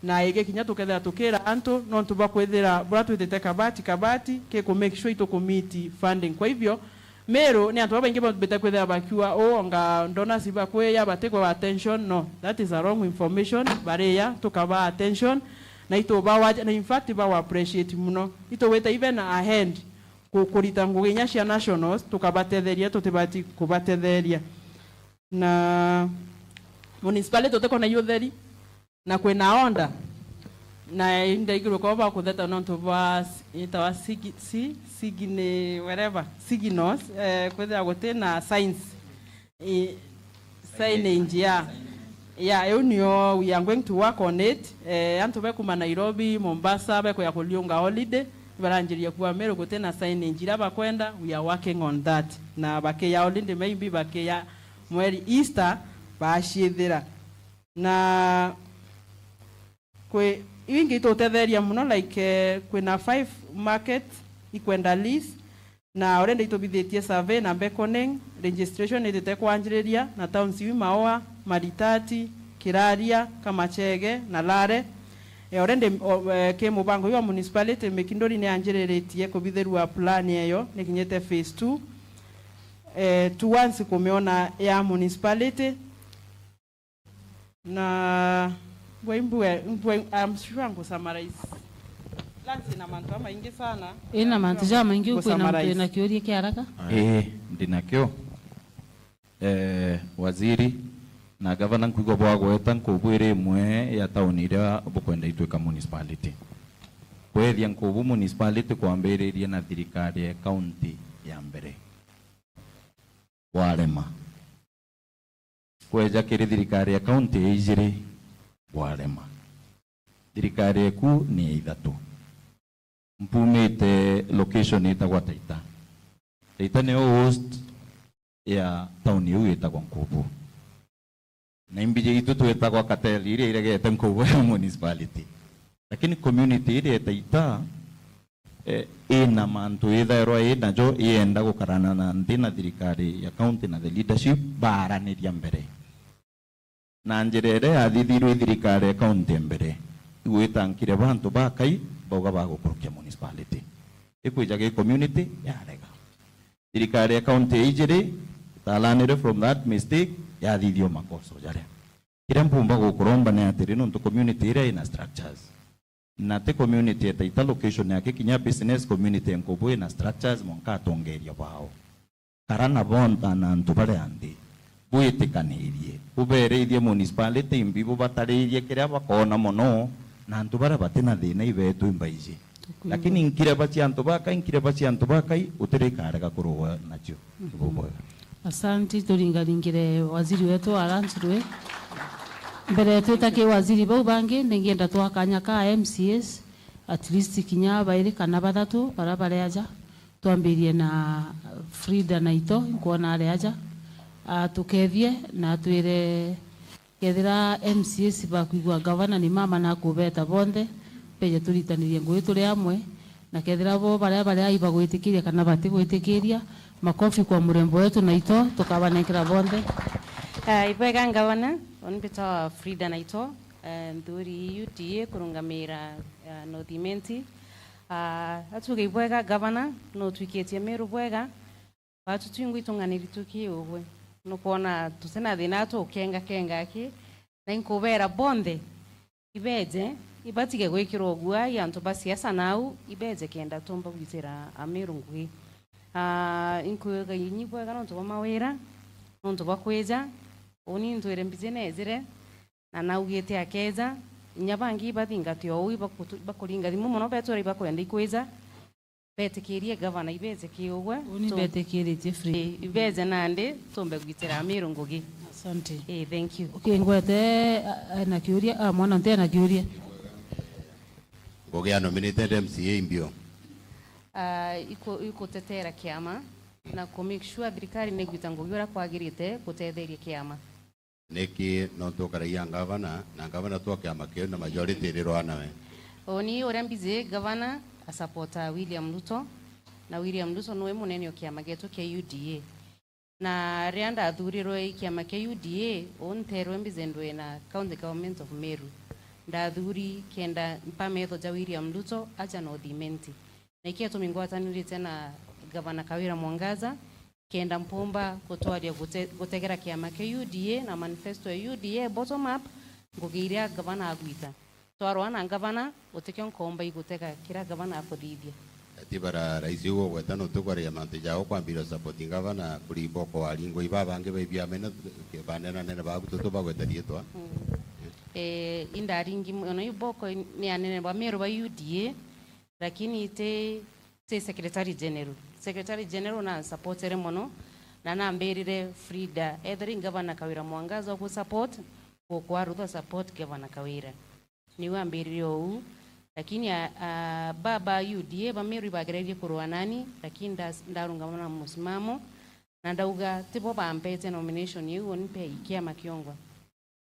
na ingi kinya tukethira tukira antu nontu bwa kwithira buria twitite kabati kabati kiku make sure ituku meet funding. Kwa hivyo, Meru ni antu babaingi bambite kwithira bakiuga, "Oh, onga donors ibakwija, batikwa attention." No, that is a wrong information. Bariya, tukaba attention, na itubawaja, na in fact, bawa appreciate muno. Itugwita even ahead ku-, kurita ngugi inya cia nationals, tukabatetheria, tutibati kubatetheria. Na municipality tutikona i utheri, na kwina order, na indaigirwe kwao bakutheta nontu bwa s-, itawa sigi-, si-, signi-, whatever, signals, eh, kwithira gutina signs, eh, signage, ya, ya, iu nio we are going to work on it. Eh, antu bekuma Nairobi, Mombasa, bekuya kuliunga holiday, baranjiria kuwa Meru gutina signage iria bakwenda, we are working on that. Na bakiya holiday, maybe bakiya mweri Easter, baciithira. Na kwi, iu ingi itutetheria muno, like, eh, kwina five markets ikwenda lease, na already itubithitie survey na beckoning, registration itite kwanjiriria, na towns iu Maua, Maritati, Kiraria, Kamachege na Lare. Eh, already, o, eh, ki mubango uyu wa municipality, Mikinduri ni anjiriritie kubithirua plan eyo, ni kinyite phase two. Eh, towards kumiona ya municipality. Na mbwe, mbwe, mbwe, I'm sure ngu summarize. Lance na mantu jamaingi sana. Ina mantu jamaingi, kwina muntu ina kiuria kia haraka? Ii, ndinakio. Eh, waziri na gavana, nkwigua bwagweta Nkubu iri imwe ya tauni iria bukwenda itwika municipality. Kwethia Nkubu municipality kwambiririe na thirikari ya county ya mbere. Bwarema. Kweja kiri thirikari ya county ya ijiri, bwarema. Thirikari eku ni ya ithatu. Mpumite location itagwa Taita. Taita niyo host ya town iu itagwa Nkubu. Na imbiji itu twitagwa cartel iria iregete Nkubu ya municipality. Lakini community iria ya Taita, eh, ina mantu ithairwa inajo, ienda gukarana na nthi na thirikari ya county na the leadership, baaraniria mbere. Na njira iria yathithirwe i thirikari ya county mbere, igwitankire bantu bakai, bauga bagukurukia municipality. Ikwija gi community, yarega. Thirikari ya county ya ijiri italanire from that mistake, yathithio makoso jaria. Kiria mpumba gukuromba ni atiri, nontu community iria ina structures. Na ti community ya Taita location yake, kinya business community ya Nkubu ina structures, mwanka atongeria bao. Kara na bonthe na antu baria anthi, bwitikanirie, bubereithie municipality imbi, bubataririe kiria bakoona mono, na antu baria batina thina ibetwe imbaiji. Tukwigua. Lakini nkireba cia antu bakai, nkireba cia antu bakai, utirikarega kurugwa nacio. Mhm. Bubwega. Asanti, turingaringire waziri wetu aranturwe. Mbere twita ki waziri bau bangi, ningienda twa kanya ka M C As, at least kinya bairi kana bathatu, baria bari aja. Twambirie na Frida Naito, nkwona ari aja. Atukethie na atwire, kethira M C As bakwigua gavana ni mama na akubeta bonthe, beje turitanirie ngugi turi amwe, na kethira bo baria bari ai bagwitikiria kana batigwitikiria, makofi kwa murembo wetu Naito, tukabanenkera bonthe. Ah, ibwega ngavana, uni mbitagwa Frida Naito, eh, nthuri U D A kurungamira, ah, North Imenti. Ah, atuge ibwega gavana, no utwikitie Meru bwega. Batu twingwa itung'aniri tuki ugwe. Nukwona tutina thina tukenga kenga aki. Na inkubera bonthe, ibeje, ibatige gwikirwa guai antu ba siasa nau, ibeje kenda tumba gwitira Ameru ngugi. Ah, inkuga inyi bwega nontu bwa mawira, nontu bwa kwija. Uni ntwire mbiji nejire, na naugite akeja, inya bangi ibathingate o uu, ibakutu-, ibakuringa thimu mono, betwira ibakwenda ikwija, betikirie gavana ibeje ki ugwe. Uni tu-, betikiritie free. Ii, ibeje nandi, tumbe gwitira Ameru ngugi. Asante. Ii, thank you. Okay, ngwete, a-, ena kiuria, a, mwana nte ena kiuria. Ngugi ya nominated M C A imbio. Ah, iku-, ikutetera kiama na ku make sure thirikari ni gwita ngugi uria kwagirite gutetheria kiama. Niki nontu ukaragia ngavana, na ngavana tu wa kiama kiu na majority irirwa nawe? Uni uria mbizi, gavana asupporta William Ruto, na William Ruto niwe munene o kiama gietu kia U D A. Na riria ndathurirwe i kiama kia U D A, uu nteerwe mbize ndwe na County Government of Meru. Ndathuri kenda mpa metho ja William Ruto aja North Imenti. Na ikio gitumi ngwatanirite na Gavana Kawira Mwangaza, kenda mpumba gutwaria gute-, gutegera kiama kia U D A na manifesto ya U D A bottom up, ngugi iria gavana agwita. Twarwa na ngavana, gutikio nkomba igutega kiria gavana akuthithia. Ati bara raisi ugweta nutukwaria mantu jao kwambira support ngavana kuri iboko waringwa iba bangi ba ibiamena banene anene baku tutu bagweta riitwa. Mm. Eh, indaringi mono iboko ni anene ba Meru ba U D A, lakini ti, ti Secretary General. Secretary General na supportere mono, na nambirire Frida, etheri ngavana Kawira Mwangaza ugu support, gukwa rutha support gavana Kawira. Niwe ambiririe uu, lakini a, a, ba, ba U D A ba Meru ibagererie kurua nani, lakini ndas-, ndarungama na musimamo, na ndauga, tibo bampete nomination iu, uni mpe kiama kiongwa.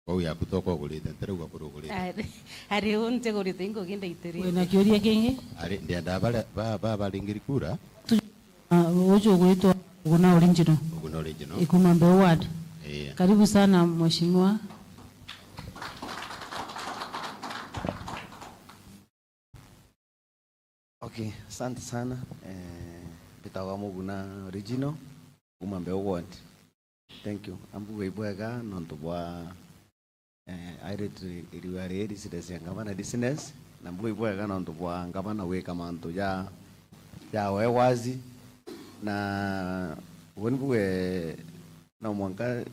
Kwou yaku toko ugurite, ntirauga kuri ugurite. Ari, ari uu ntigurite, ingugi ndaitirie. Wina kiuria kingi? Ari, ndienda bare, ba, ba, baringiri kura. Tu-, Ah, uju ugwitwa Uguna Original. Uguna Original. Ikuma Mbeu Ward. Ii. Karibu sana, mheshimiwa. Okay, asante sana. Eh, mbitagwa Muguna Original, kuma Mbeu Ward. Thank you. Ambuga ibwega nontu bwa, eh, airite iriwa riri ricirecia ngavana business, na mbuga ibwega nontu bwa ngavana gwika mantu ja, jawe wazi, na uni mbuge no mwanka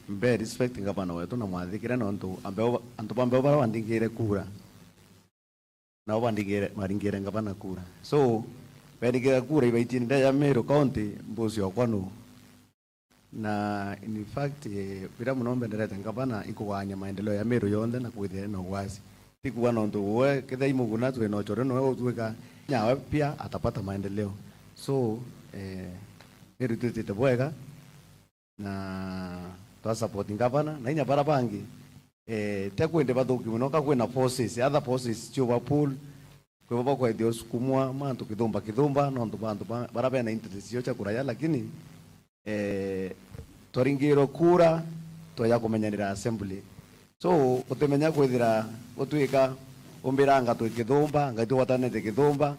mbe respect ngavana wetu na mwathikire nontu ambeo, antu ba Mbeu bara bandingire kura. Nao bandingire, baringire ngavana kura. So, bendikira kura ibaitine nda ya Meru County, mbusi okwa nu. Na in fact, eh, biria muno mbenderete ngavana ikuganya maendeleo ya Meru yonthe na kwithira na ugwasi. Tikuga nontu we, kethira imuguna twina uchore noe utuika nyawe pia atapata maendeleo. So, eh, Meru twitite bwega. Na twa support ngavana, na inya bara bangi, eh, te kwende bathuki muno, ka kwina forces, other forces cio ba pull, kwi bo bakwethia usukumwa mantu kithumba kithumba, nontu bantu ba, bara bena interest cio cia kuraya, lakini, eh, twaringirwe kura, twaja kumenyanira assembly. So, utimenya kwithira gutwika umbira anga twi kithumba, anga itugwatanite kithumba,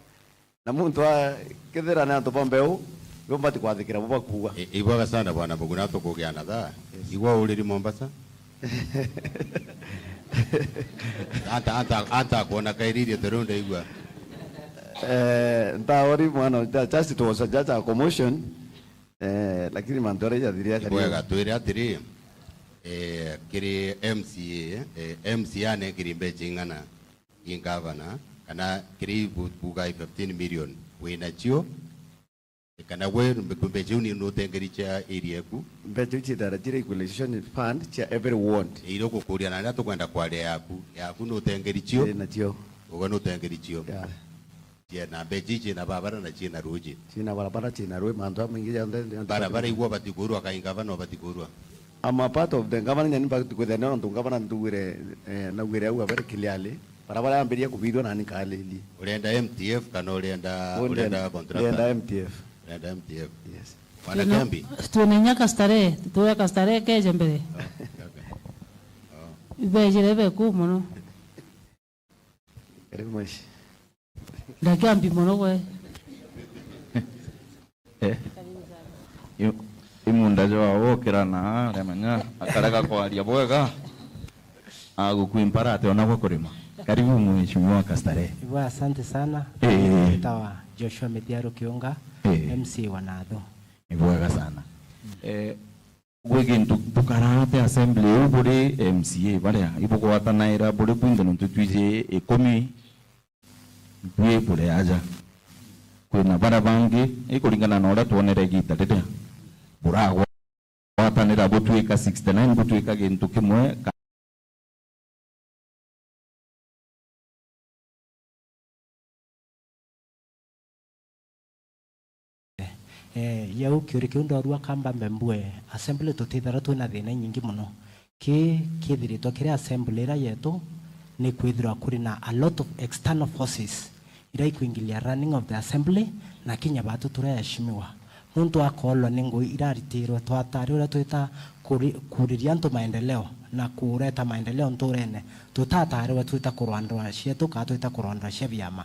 Na muntu a, kethira ni antu ba Mbeu, ibo mbati kwathikira bo bakuuga. I-, ibwega sana bwana Muguna, tukugia na thaa. Yes. Igwa uriri Mombasa. Anta, anta, anta kuona kairirie tu riu ndaigua. Eh, ntaori mwana, ju-, just it was a, just a commotion. Eh, lakini mantu aria jathirire akari. Ibwega twire atiri, eh, kiri M C A, eh, M C A anengiri mbeca ing'ana? I ngavana, kana kiri bu-, bugai fifteen million wina cio, kana we mbe-, mbeca iu ni nutengeri cia area eku? Mbeca iu ciithara ciri equalization fund cia every ward. Iria gukuria na riria tukwenda kwaria yaku, yaku nutengeri cio? Ii, nacio. Uga nutengeri cio? Yeah. Ciina mbeca ici, ciina barabara na ciina ruji. Ciina barabara, ciina rui, mantu jamaingi jonthe, jonthe. Barabara igwo batikurua, kai ngavana ubatikurua? I'm a part of the government, nyani mbati kwithira nontu ngavana nthugire, eh, naugire au very clearly. Barabara yambirie kubithwa nani nkaaririe. Urenda M T F kana urenda, urenda contractor? Ndenda M T F. Urenda M T F. Yes. Bwana Kiambi? Twina inya Kastarehe, tuya Kastarehe keje mbere. Oh, okay. Oh. Ibejire beku mono. Karibu mweshi. Ndakiambi mono gwe. Eh. I-, imunda jwa wokira na aremenya akarega kwaria bwega. Agukua impara ati ona gwa kurima. Karibu mheshimiwa Kastarehe. Ibwa, asante sana. Eh. Nitawa Joshua Mithiaru Kiunga, eh, M C wa Nathu. Ni bwega sana. Eh, Gwi gintu bukarate assembly iu buri M C A baria ibugwatanaira buri bwinthe nontu twiji ikumi bwi buri aja. Kwina baria bangi, ikuringana na uria twonere igita riria buragwatanira butwika sixty nine, butwika gintu kimwe, ka- Eh, yau kiuri kiu ndorua kamba mbembue assembly tutithara twina thina inyingi mono. Ki kithiritwe kiri assembly ira yetu, ni kwithirwa kuri na a lot of external forces ira ikwingilia running of the assembly, na kinya batu tureheshimiwa. Muntu akoolwa ni ngui iraritirwe, twatari uria twita kuri-, kuriria antu maendeleo na kureta maendeleo nturene, tutatarirwe twita kurwa ndwaa cietu, kana twita kurwa ndwaa cia biama.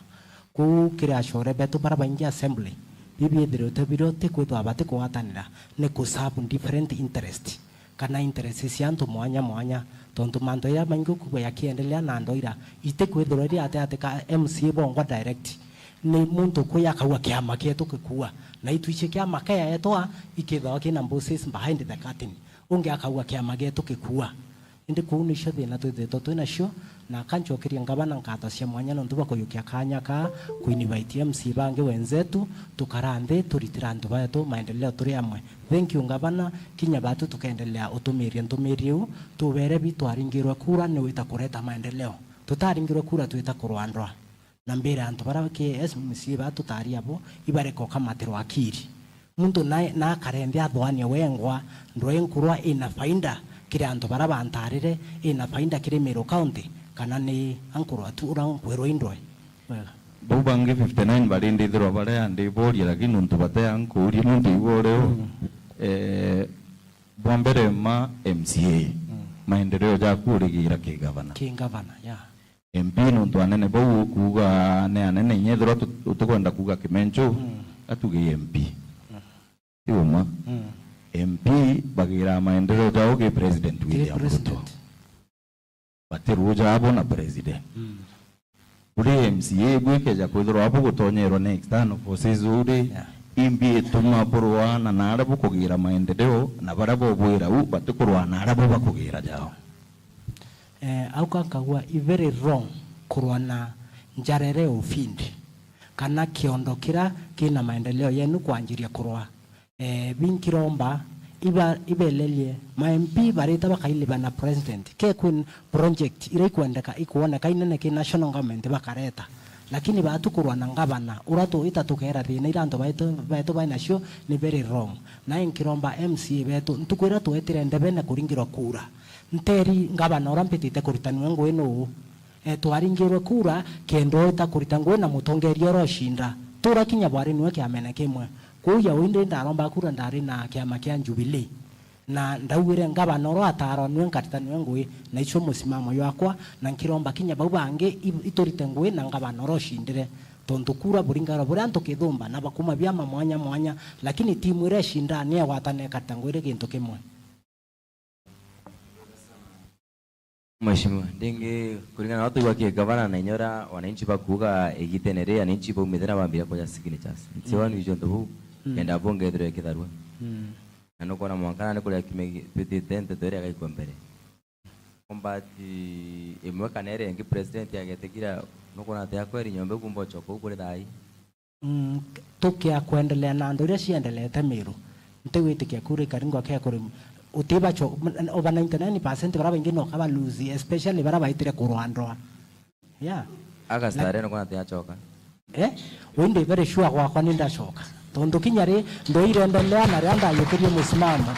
Kwou kiri acore betu bara baingi assembly, bibiithirite birio ti kwithirwa bati kugwatanira, ni ku serve different interest, kana interest cia antu mwanya mwanya, tontu mantu jaria maingi ukugua jakiendelea na andu ira iti kwithirwa iri ati ati ka M C A bongwa direct. Ni muntu kwi akauga kiama kietu gikua, na itwici kiama kiaetwa ikithagwa kina bosses behind the curtain, ungi akauga kiama gietu gikua. Indi kuu nicio thina twithitwe twi nacio, na kancokeria ngavana nkatho cia mwanya nontu bwa kuyukia kanya kaa kuinvite M C A bangi wenzetu, tukara nthi turitira antu betu maendeleo turi amwe. Thank you ngavana, kinya batu tukendelea utumiria ntumiri iu, tubere bi twaringirwe kura ni wita kureta maendeleo. Tutaringirwe kura twita kurwa ndwaa. Na mbira antu bara ki M C A ba tutari abo, ibareka ukamatirwa akiri. Muntu nae, na akarende athoania wengwa, ndwe nkurwa ina faida kiri antu bara bantarire, ina faida kiri Meru County, kana ni ankurwa tu ura nkwirwa indwe? Wega. Bau bangi fifty nine bari ndithirwa baria ndiboria, lakini nontu batea nkuuria nontu igwa urio. Mm. Eh, bwa mbere ma M C A, mm, maendeleo jaku urigira ki gavana? Ki gavana, yeah. M P nontu anene bau ukuuga ni anene, inya ethirwa tu-, utikwenda kuuga Kimenchu, mm, atuge M P. Mm. Ti umwe. Mm. M P bagira maendeleo jao ki President Ki William Ruto. President. Bati ruuja abo na president. Mm. Uri M C A bwikeja kwithirwa abo gutonyerwa ni external forces uri, yeah, imbi ituma burwana na aria bukugira maendeleo na baria bobwira u batikurwana na aria bo bakugira jao. Eh, au ka nkagua i very wrong kurwa na njarere ufindi kana kiondo kira kina maendeleo yenu kwanjiria kurwa. Eh, binkiromba iba-, ibelerie ma M P barita bakailiba na president. Ke kwin project ira ikwendeka, ikwoneka inene ki national government bakareta. Lakini batu kurwa na ngavana, ura tuita tukera thina ira antu baitu, baitu bai nacio ni very wrong. Na inkiromba M C A betu, ntuku ira twetire ndebene kuringirwa kura, nteri ngavana ura mpitite kurita niwe ngui nuu? Eh, twaringirwe kura kenda wita kurita ngui na mutongeria ura ucinda. Tura kinya bwari niwe kiamene kimwe. Kuu ya indi ndaromba kura ndari na kiama kia Jubilee. Na ndaugire ngavana ura ataarwa niwe nkarita niwe ngui, na icio musimamo jwakwa, na nkiromba kinya bau bangi i-, iturite ngui na ngavana ura ucindire. Tontu kura buringairwa buria antu kithumba na bakuma biama mwanya mwanya, lakini timu ira icindaa ni egwatana ikarita ngui iri gintu kimwe. Mheshimiwa, ndingi kuringana na uria twaigua ki gavana na inya uria wananchi bakuuga igitene ri, wananchi baumite na bambire kuja signatures. Nti Mm. wanu icio ntu buu, Mm. kenda bongethirwe kitharua. Mm. Na nukwona mwanka nandi kuria kiumia gitwitite nteto iria igaikua mbere. Komba ati imwe kana iria ingi president agetikira, nukwona ati akweri nyomba ikumba ucoka u kuri thaa ii? Mm, tukia kwendelea na antu iria ciendelete Meru, ntigwitikia kura ikaringwa ke kuri utibacho over ninety nine percent bara baingi no kaba lose, especially bara baitire kurwa ndwaa. Yeah. August Like- are no kona tiachoka. Eh? Wi ndi very sure gwakwa ni ndacoka. Tondu kinya ri ndoirendelea na ria ndayukirie musimamo.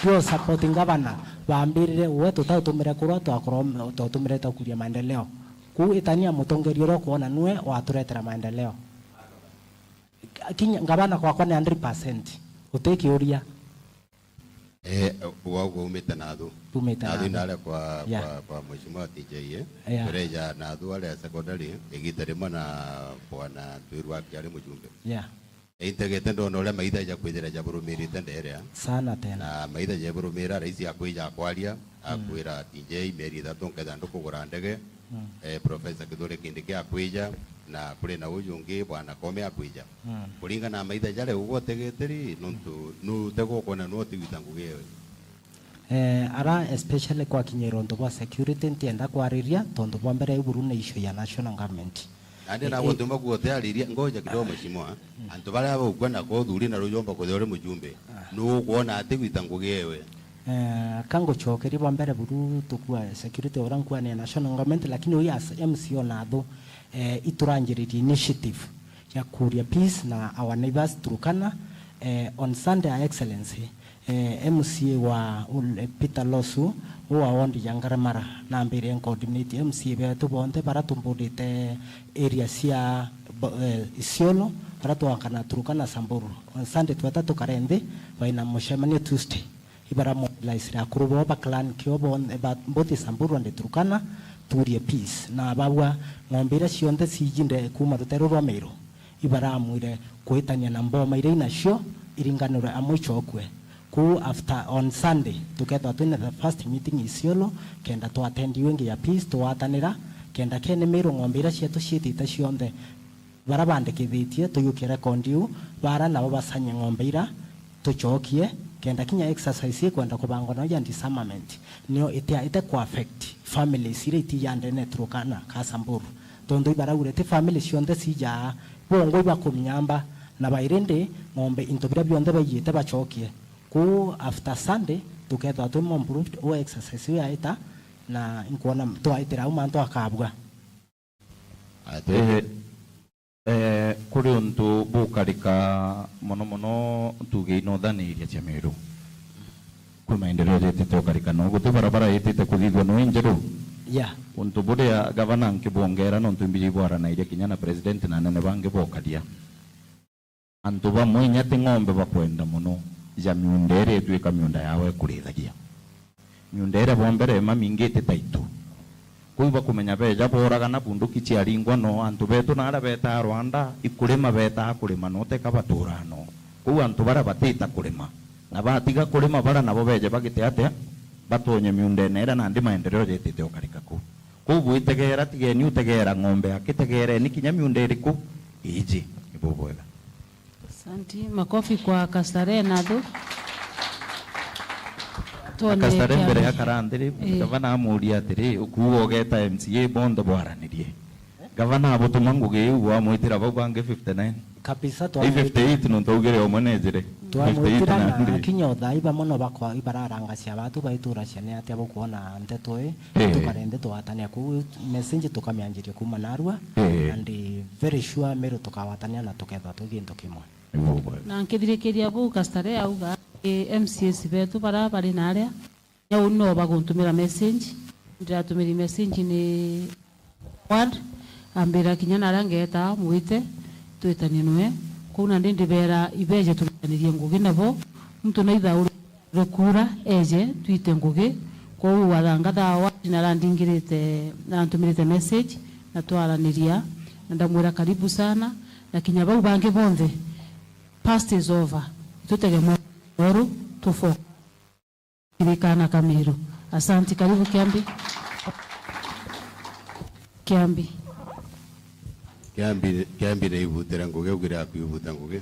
Tio support ngavana bambirire uwe tutautumire kurwa twakorwo twatumire twakuria maendeleo. Kuu itania mutongeria uria ukwona nue waturetera maendeleo. Kinya ngavana kwakwa ni hundred percent. Uti kiuria. Eh, wa uguo umite nathu. Tumite Nathu nathu. Nare kwa, Yeah. kwa, kwa mheshimiwa T J, eh. Yeah. Tureja nathu aria secondary, igita rimwe na bwana Twiru akiari mujumbe. Yeah. Integete ndona uria maitha ja kwithira jaburumirite nderea. Sana tena. Na maitha jaburumira raisi akwija akwaria, Mm. akwira T J mieri ithatu nketha ndukugura ndege. Mm. Eh, Professor Kithure Kindiki akwija, na kuri na uju ungi bwana Koome akwija. Mm. Kuringana na maitha jaria ugwotegete ri, nontu nu utegwa ukwona nu utigwita ngugi ewe. Eh, ara especially kwakinyira untu bwa security ntienda kwariria, tontu bwa mbere iu buru ni issue ya national government. Nandi Eh, nagutuma eh. kuoteariria, ngoja kidogo mheshimiwa. Mm. Antu baria baukua na ko uthuri na rujomba kuthia uri mujumbe. Ah. Nu ukwona ati gwita ngugi ewe? Eh, ka ngucokeria bwa mbere buru tukua security ura nkuania national government, lakini ui as M C O nathu, eh, ituranjiririe initiative ya kuria peace na our neighbors Turkana. Eh, on Sunday, Your Excellency, Eh, M C A wa ul-, eh, Peter Losu, u wa ward ya Ngaramara, nambire ncoordinate M C A betu bonthe bara tumbudite area cia bo-, eh, Isiolo, bara twakana Turkana Samburu. On Sunday tweta tukare nthi, baina mucemanio Tuesday. Ibaramobilize akuru bo ba clan kio bonthe ba mbuthi Samburu and Turkana, turie peace. Na babua ng'ombe iria cionthe cijinde kuuma ruteru rwa Meru. Ibaramwire kwitania na mboma iria inacio iringanirwe amwe icokue. Kuu after on Sunday, tukethwa twina the first meeting Isiolo, kenda twatendi wingi ya peace, twatanira, kenda kene Meru ng'ombe iria cietu ciitite cionthe, bara bandikithitie, tuyukie record iu, bara nabo basanye ng'ombe ira, tucokie, kenda kinya exercise ikwenda kubangwa nayo ya disarmament, nio itia-, ite ku affect families iria iti ya ndene Turkana ka Samburu. Tontu ibaraugire ti family cionthe cijaa, bongwa ibakumnyamba, na bairindi ng'ombe into biria bionthe baiyite bacokie. Kuu after Sunday, tukethwa twi more improved, u exercise iu yaita, na inkwona twaitira au mantu akabua. Ati- Eh, eh, kuri untu bukarika mono mono ntuge inothanairia cia Meru. Kwi maendeleo jetite ukarika no guti barabara itite kuthithua no injeru. Yeah. Untu buria gavana nkibwongera nontu imbiji ibwaranairia kinya na president na anene bangi bokaria. Antu bamwe inya ti ng'ombe bakwenda mono ja miunda iria itwika miunda yao ikurithagia. Miunda iria bombere mamingite taitu. Kuu bakumenya beja booragana bunduki ciaringwa no antu betu na aria betaa Rwanda ikurima betaa kurima no teka baturaa no. Kuu antu baria batita kurima na batiga kurima bara nabo beje bagite atia batonye miundene iria nandi maendeleo jetite ukarika kuu. Kuu bwitegera tigeni utegera ng'ombe akitegereni kinya miunda iriku iji. Ibu bwega. Asanti. Makofi kwa Kastare na Athu. Twone Kastare mbere Kiambi. Akara nthi ri, eh, gavana amuria atiri, ukuuga ugeta M C A bonthe bwaranirie. Gavana abutuma ngugi iu bwamwitira bau bangi fifty nine. Kabisa. Ai twamwitira. Fifty eight nontu augire umwe nejire. Twamwitira fifty eight na na ndi. Kinya uthai bamwe no bakwa ibararangacia batu baituracia ni atia bukwona nteto ii. Eh. Tukare nthi twatania kuu message tukamianjiria kuma narua. Eh. And very sure Meru tukawatania na tukethwa twi gintu kimwe. Ibu bwega. Na nkithirikiria buu Kastare auga, eh, M C As betu bara bari naria, nyau no baguntumira message, ndiratumiri message ni ward, ambira kinya naria ngeta mwite twitanie nwe, kuu nandi ndibera ibeje twitanirie ngugi nabo, muntu naithauri rukura eje twite ngugi. Kwou wathangatha ward narandingirite, narantumirite message na twaraniria, na ndamwira karibu sana, na kinya bau bangi bonthe, past is over, itutege mweru tufo kirikana Kamiru. Asanti, karibu Kiambi. Kiambi. Kiambi, Kiambi naibutire ngugi, augire akwibuta ngugi.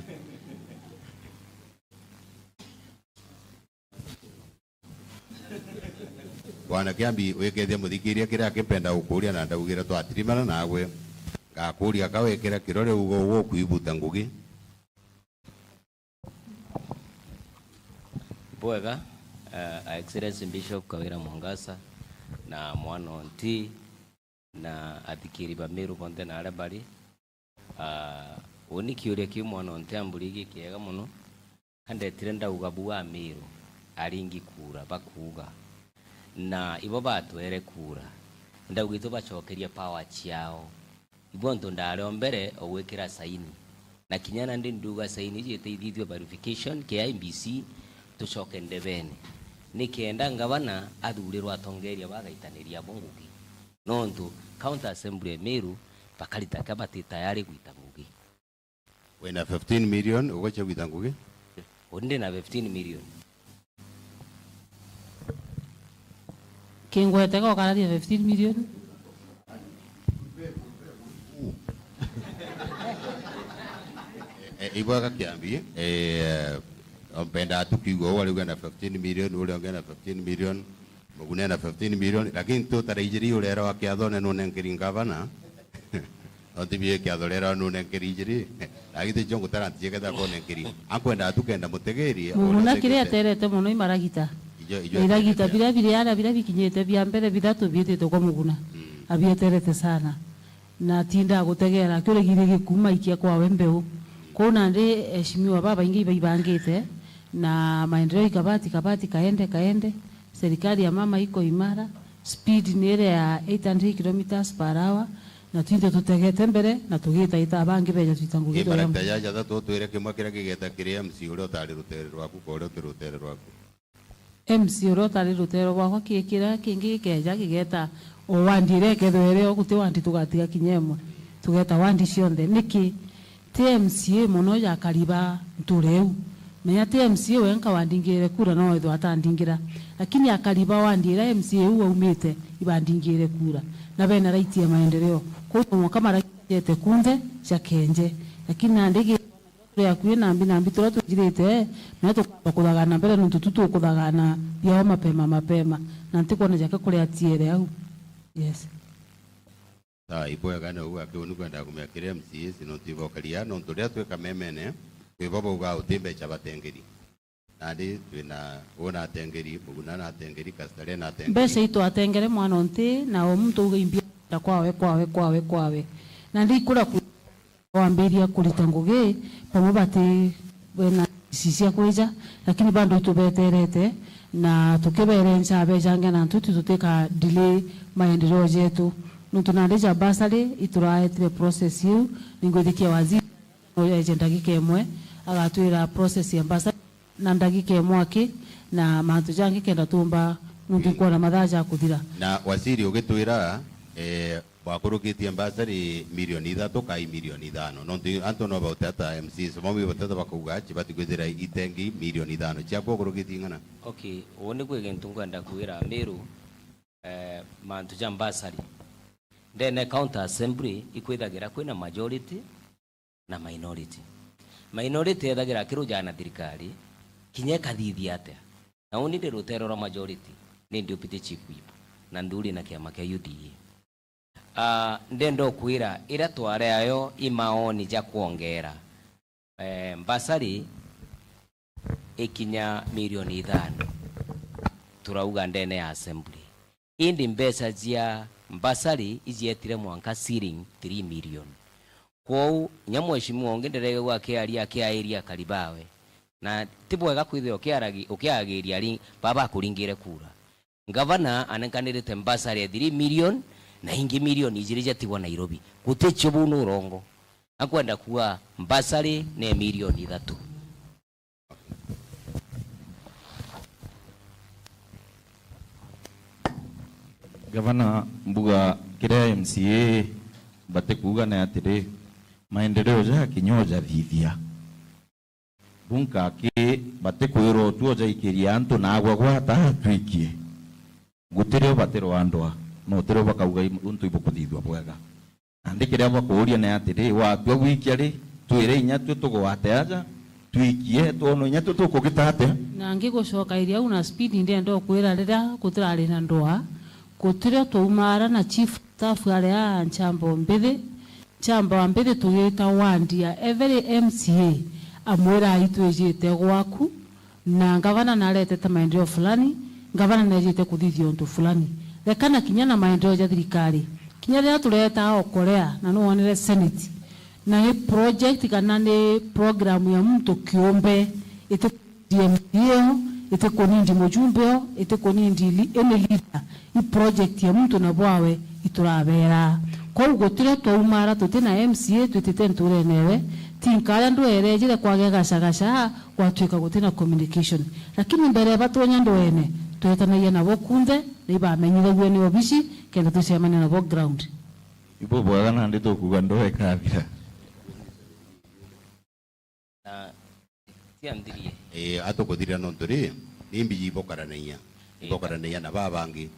Bwana Kiambi, wikethia muthikiria kiria akimpenda gukuria na ndaugire twatirimana nawe. Ngakuria ka wikira kirore ugo ugo kwibuta ngugi. Bwega, eh, Excellency Bishop Kawira Mwangasa na mwana onti na athikiri ba Meru bonthe na aria bari. Ah, uni kiuria kiu mwana onti amburi gikiega mono. Andetire ndauga bu Amiru aringi kura bakuuga, na ibo batwere kura. Ndauga itu bacokerie power ciao. Ibo ontu ndari o mbere o gwikira saini. Na kinya nandi nduga saini iji iteithithue verification, K I B C, tucoke ndebene. Nikenda ngavana athurirwe atongeria bagaitaniria abo ngugi. Nontu County Assembly ya Meru bakarita ka bati tayari gwita ngugi. Wina fifteen million, ugocia gwita ngugi? Uni ndina fifteen million. Kingwete gokararia fifteen million? E, e, ibwega Kiambi, e, e, mpenda tu kiugo uria uria na fifteen million, uria ungi na fifteen million. Mugune na fifteen million, lakini tutaraijiri urera wa kiathone nunenkeri ngavana. Nontu bie kiatho rera nunenkeri ijiri. Lakini ticio ngutara nti jeketha konenkeri. Akwenda tu kenda mutegerie. Muguna kiria aterete mono imaragita. Ijo, ijo iragita aterete. Biria biri ara biria bikinyite bia mbere bithatu biitite kwa Muguna. Mm. Abieterete sana. Na tinda gutegera, kiuria githigi kuma ikia kwawe mbeu. Kuu nandi eshimiwa babaingi ibaibangite. na maendeleo ikabati, kabati, kaende, kaende. Serikali ya mama iko imara, speed ni ile ya eight hundred kilometers per hour, na twinthe tutegete mbere na tugitaita bangi beja twita ngugi. Ii, marakita jaja jathatu utwire kimwe kiria kigeta kiri M C uria utari rutere rwaku, ka uria uti rutere rwaku. M C uria utari rutere rwakwa, ki kiria kingi gikeja kigeta o wandi iria ikethwa iri o, guti wandi tugatiga kinya imwe, tugeta wandi cionthe. Niki? Ti M C A mono ja Kariba nture iu. Menya ti M C A wenka wandingire kura, no ethwa atandingira. Lakini a Kariba wandi iria M C A iu aumite, ibandingire kura. Na bena right ya maendeleo. Kwou no mwanka marakita jete kunthe jakenje. Lakini nandi gi-, turi akui nambi nambi turia twinjirite, menya tukamba kuthagana mbere nontu tu tukuthagana biao mapema mapema. Na ntikwona jake kuria tiere au. Yes. Sawa, ibwega, na uu akiu ni kwendaa kumenya kiri M C As, nontu ibokaria, nontu riria twi kamemene, kwi bo baugaa uti mbecha batengeri. Nandi twina, uu natengeri, Muguna natengeri, Kastale natengeri. Mbecha itwatengere mwana onti, na o muntu auga imbia kwawe, kwawe, kwawe, kwawe. Nandi ikura ku-, wambiria kurita ngugi, bamwe bati bena isi cia kwija, lakini bado itubeterete, na tukiberenca bejange na ntu, tutika delay maendeleo jetu. Nontu nandi ja bursary ituraetire process iu, ningwithikia waziri no eje ndagika imwe, agatwira process ya bursary na ndagika imwe aki, na mantu jangi kenda tumba, nontu ikwona mathaa ja kuthira. Na waziri ugitwira, eh, bwakurukitie mbasari milioni ithatu kai milioni ithano? Nontu antu no bauteta, M Cs bamwe bauteta bakauga, "Chibati kwithira itengi milioni ithano." Chiaku ukurukitie ing'ana? Okay, uu ni kwi gintu nkwenda kwira Miru, eh, mantu ja mbasari. Ndene county assembly ikwithagira kwina majority na minority. Minority ethagira akirujaa na thirikari, kinya ikathithia atia. Na uni ndi rutere rwa majority, ni deputy chief whip, na nthuri na kiama kia U D A. Ah, ndenda ukwira, iria twari ayo i maoni ja kwongera, eh, mbasari ikinya milioni ithano, turauga ndene ya assembly. Indi mbeca cia mbasari ijietire mwanka ceiling three million. Kwou, inya mheshimiwa ungi ndiregagua akiaria, akiairia akari bawe. Na ti bwega kwithirwa ukiaragi-, ukiagiria ari baba akuringire kura. Ngavana anenkanirite mbasari ya three million na ingi milioni ijiri jatigwa Nairobi. Guticio buu ni urongo. Akwenda kuuga mbasari ni milioni ithatu. Gavana, mbuga kiria M C A batikuuga ni atiri, maendeleo ja kinya ujathithia. Bunka aki batikwirwa utua ujaikiria antu na agwa gwata atwikie. Gutirio batirwa ndwa, na utirio bakauga i-, untu ibukuthithua bwega. Nandi kiria bakuuria ni atiri, watua gwikia ri, twire inya twi tugwate aja, twikie, twone inya twi tukugita atia? Na ngigicokairia au na speed, ndienda ukwira riria gutirari na ndwaa, gutirio twaumara na chief staff aria nchamba o mbithi, nchamba wa mbithi tugita wandi ya every M C A, amwira, "Ai, twijite gwaku." Na ngavana naretete maendeleo fulani, ngavana nejite kuthithia untu fulani. Rekana kinya na maendeleo ja thirikari. Kinya riria turetaa Okolea, na nuwonere Senate, na ni project kana ni program ya muntu kiumbe, iti kunindi M P o, iti kunindi mujumbe o, iti kunindi li-, any leader. I project ya muntu na bwawe iturabera. Kwou gutirio twaumara tuti na M C A twitite nturene ewe, tinkaria ndwere ejire kwagea gacagaca, gwatuika guti na communication. Lakini mbere ya batonya ndwene, twetanagia nabo kunthe, na ibamenyithagua ni obici, kenda tucemania nabo ground. Ibo bwega nandi tukuga ndwaa ikathira. Na cia nthirie. Ii, atukuthirira nontu ri, ni mbiji ibokaranagia. Ii. Ibokaranagia na baa bangi.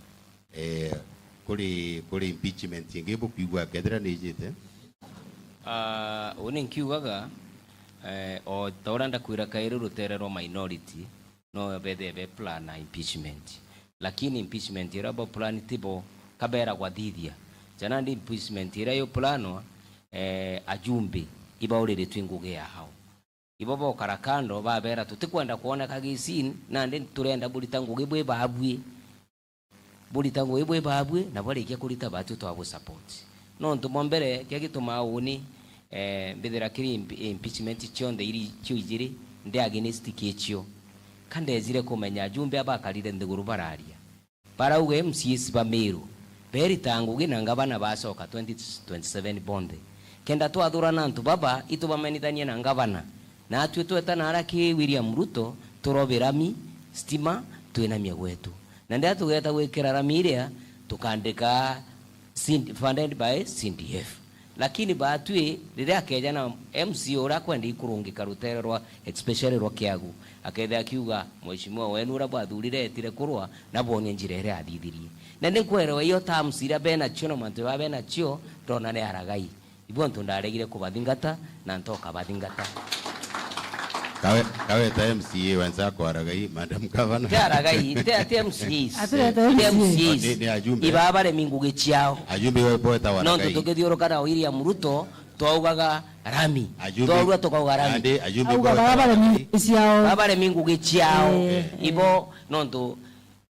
Eh, kuri, kuri impeachment ingi bukiigua kethira ni ijite? Ah, uni nkiugaga, eh, o ta uria ndakwira kairi rutere rwa minority, no bethire be plan na impeachment. Lakini impeachment iria bo plan tibo kaberagwa thithia. Jana ndi impeachment iria yo planwa, eh, ajumbe ibauriritwe ngugi yao. Ibo bokara kando, babera, "Tutikwenda kwoneka gi scene, nandi turenda burita ngugi bwi babui. Burita ngugi bwi babui, na bwarikia kurita batu twabu support." Nontu mwa mbere, kia gitumaa uni, eh, mbithira kiri imp-, impeachment cionthe iri cio ijiri, ndi against kicio. Ka ndejire kumenya ajumbe aba bakarire nthiguru bararia. Barauga M C As ba Meru berita ngugi na ngavana bacoka twenty twenty-seven bonthe. Kenda twathurana antu baba, itubamenithanie na ngavana. Natwi tweta nara ki William Ruto, turobe rami, stima, twinamie gwetu. Na ndia tugeta gwikira rami iria, tukandika C-, funded by C D F. Lakini batwi, riria akeja na M C A uria akwenda ikurungika rutere rwa, especially rwa Kiagu, akethira akiuga, "Mheshimiwa wenu uria bwathurire etire kurwa, na bwonie njira iria athithirie." Na ni nkwerewa iyo terms iria benacio na mantu jaa benacio, ndona ni aragai. Ibo antu ndaregire kubathingata, na ntoka bathingata. Kawe-, kaweta M C A wenzako aragai, Madam Governor. Ti aragai, ti, ti M C As. Atireta Ti M C As. M C As. Ni, ni ajumbe. Iba baremi ngugi ciao. Ajumbe iwe bweta waragai. Nontu tukithiuruka na William Ruto, twaugaga rami. Ajumbe. Twaurua tukauga rami. Andi, ajumbe auga bweta baba baremi waragai. Ngugi ciao. Baba baremi ngugi ciao. Eh. Ibo, nontu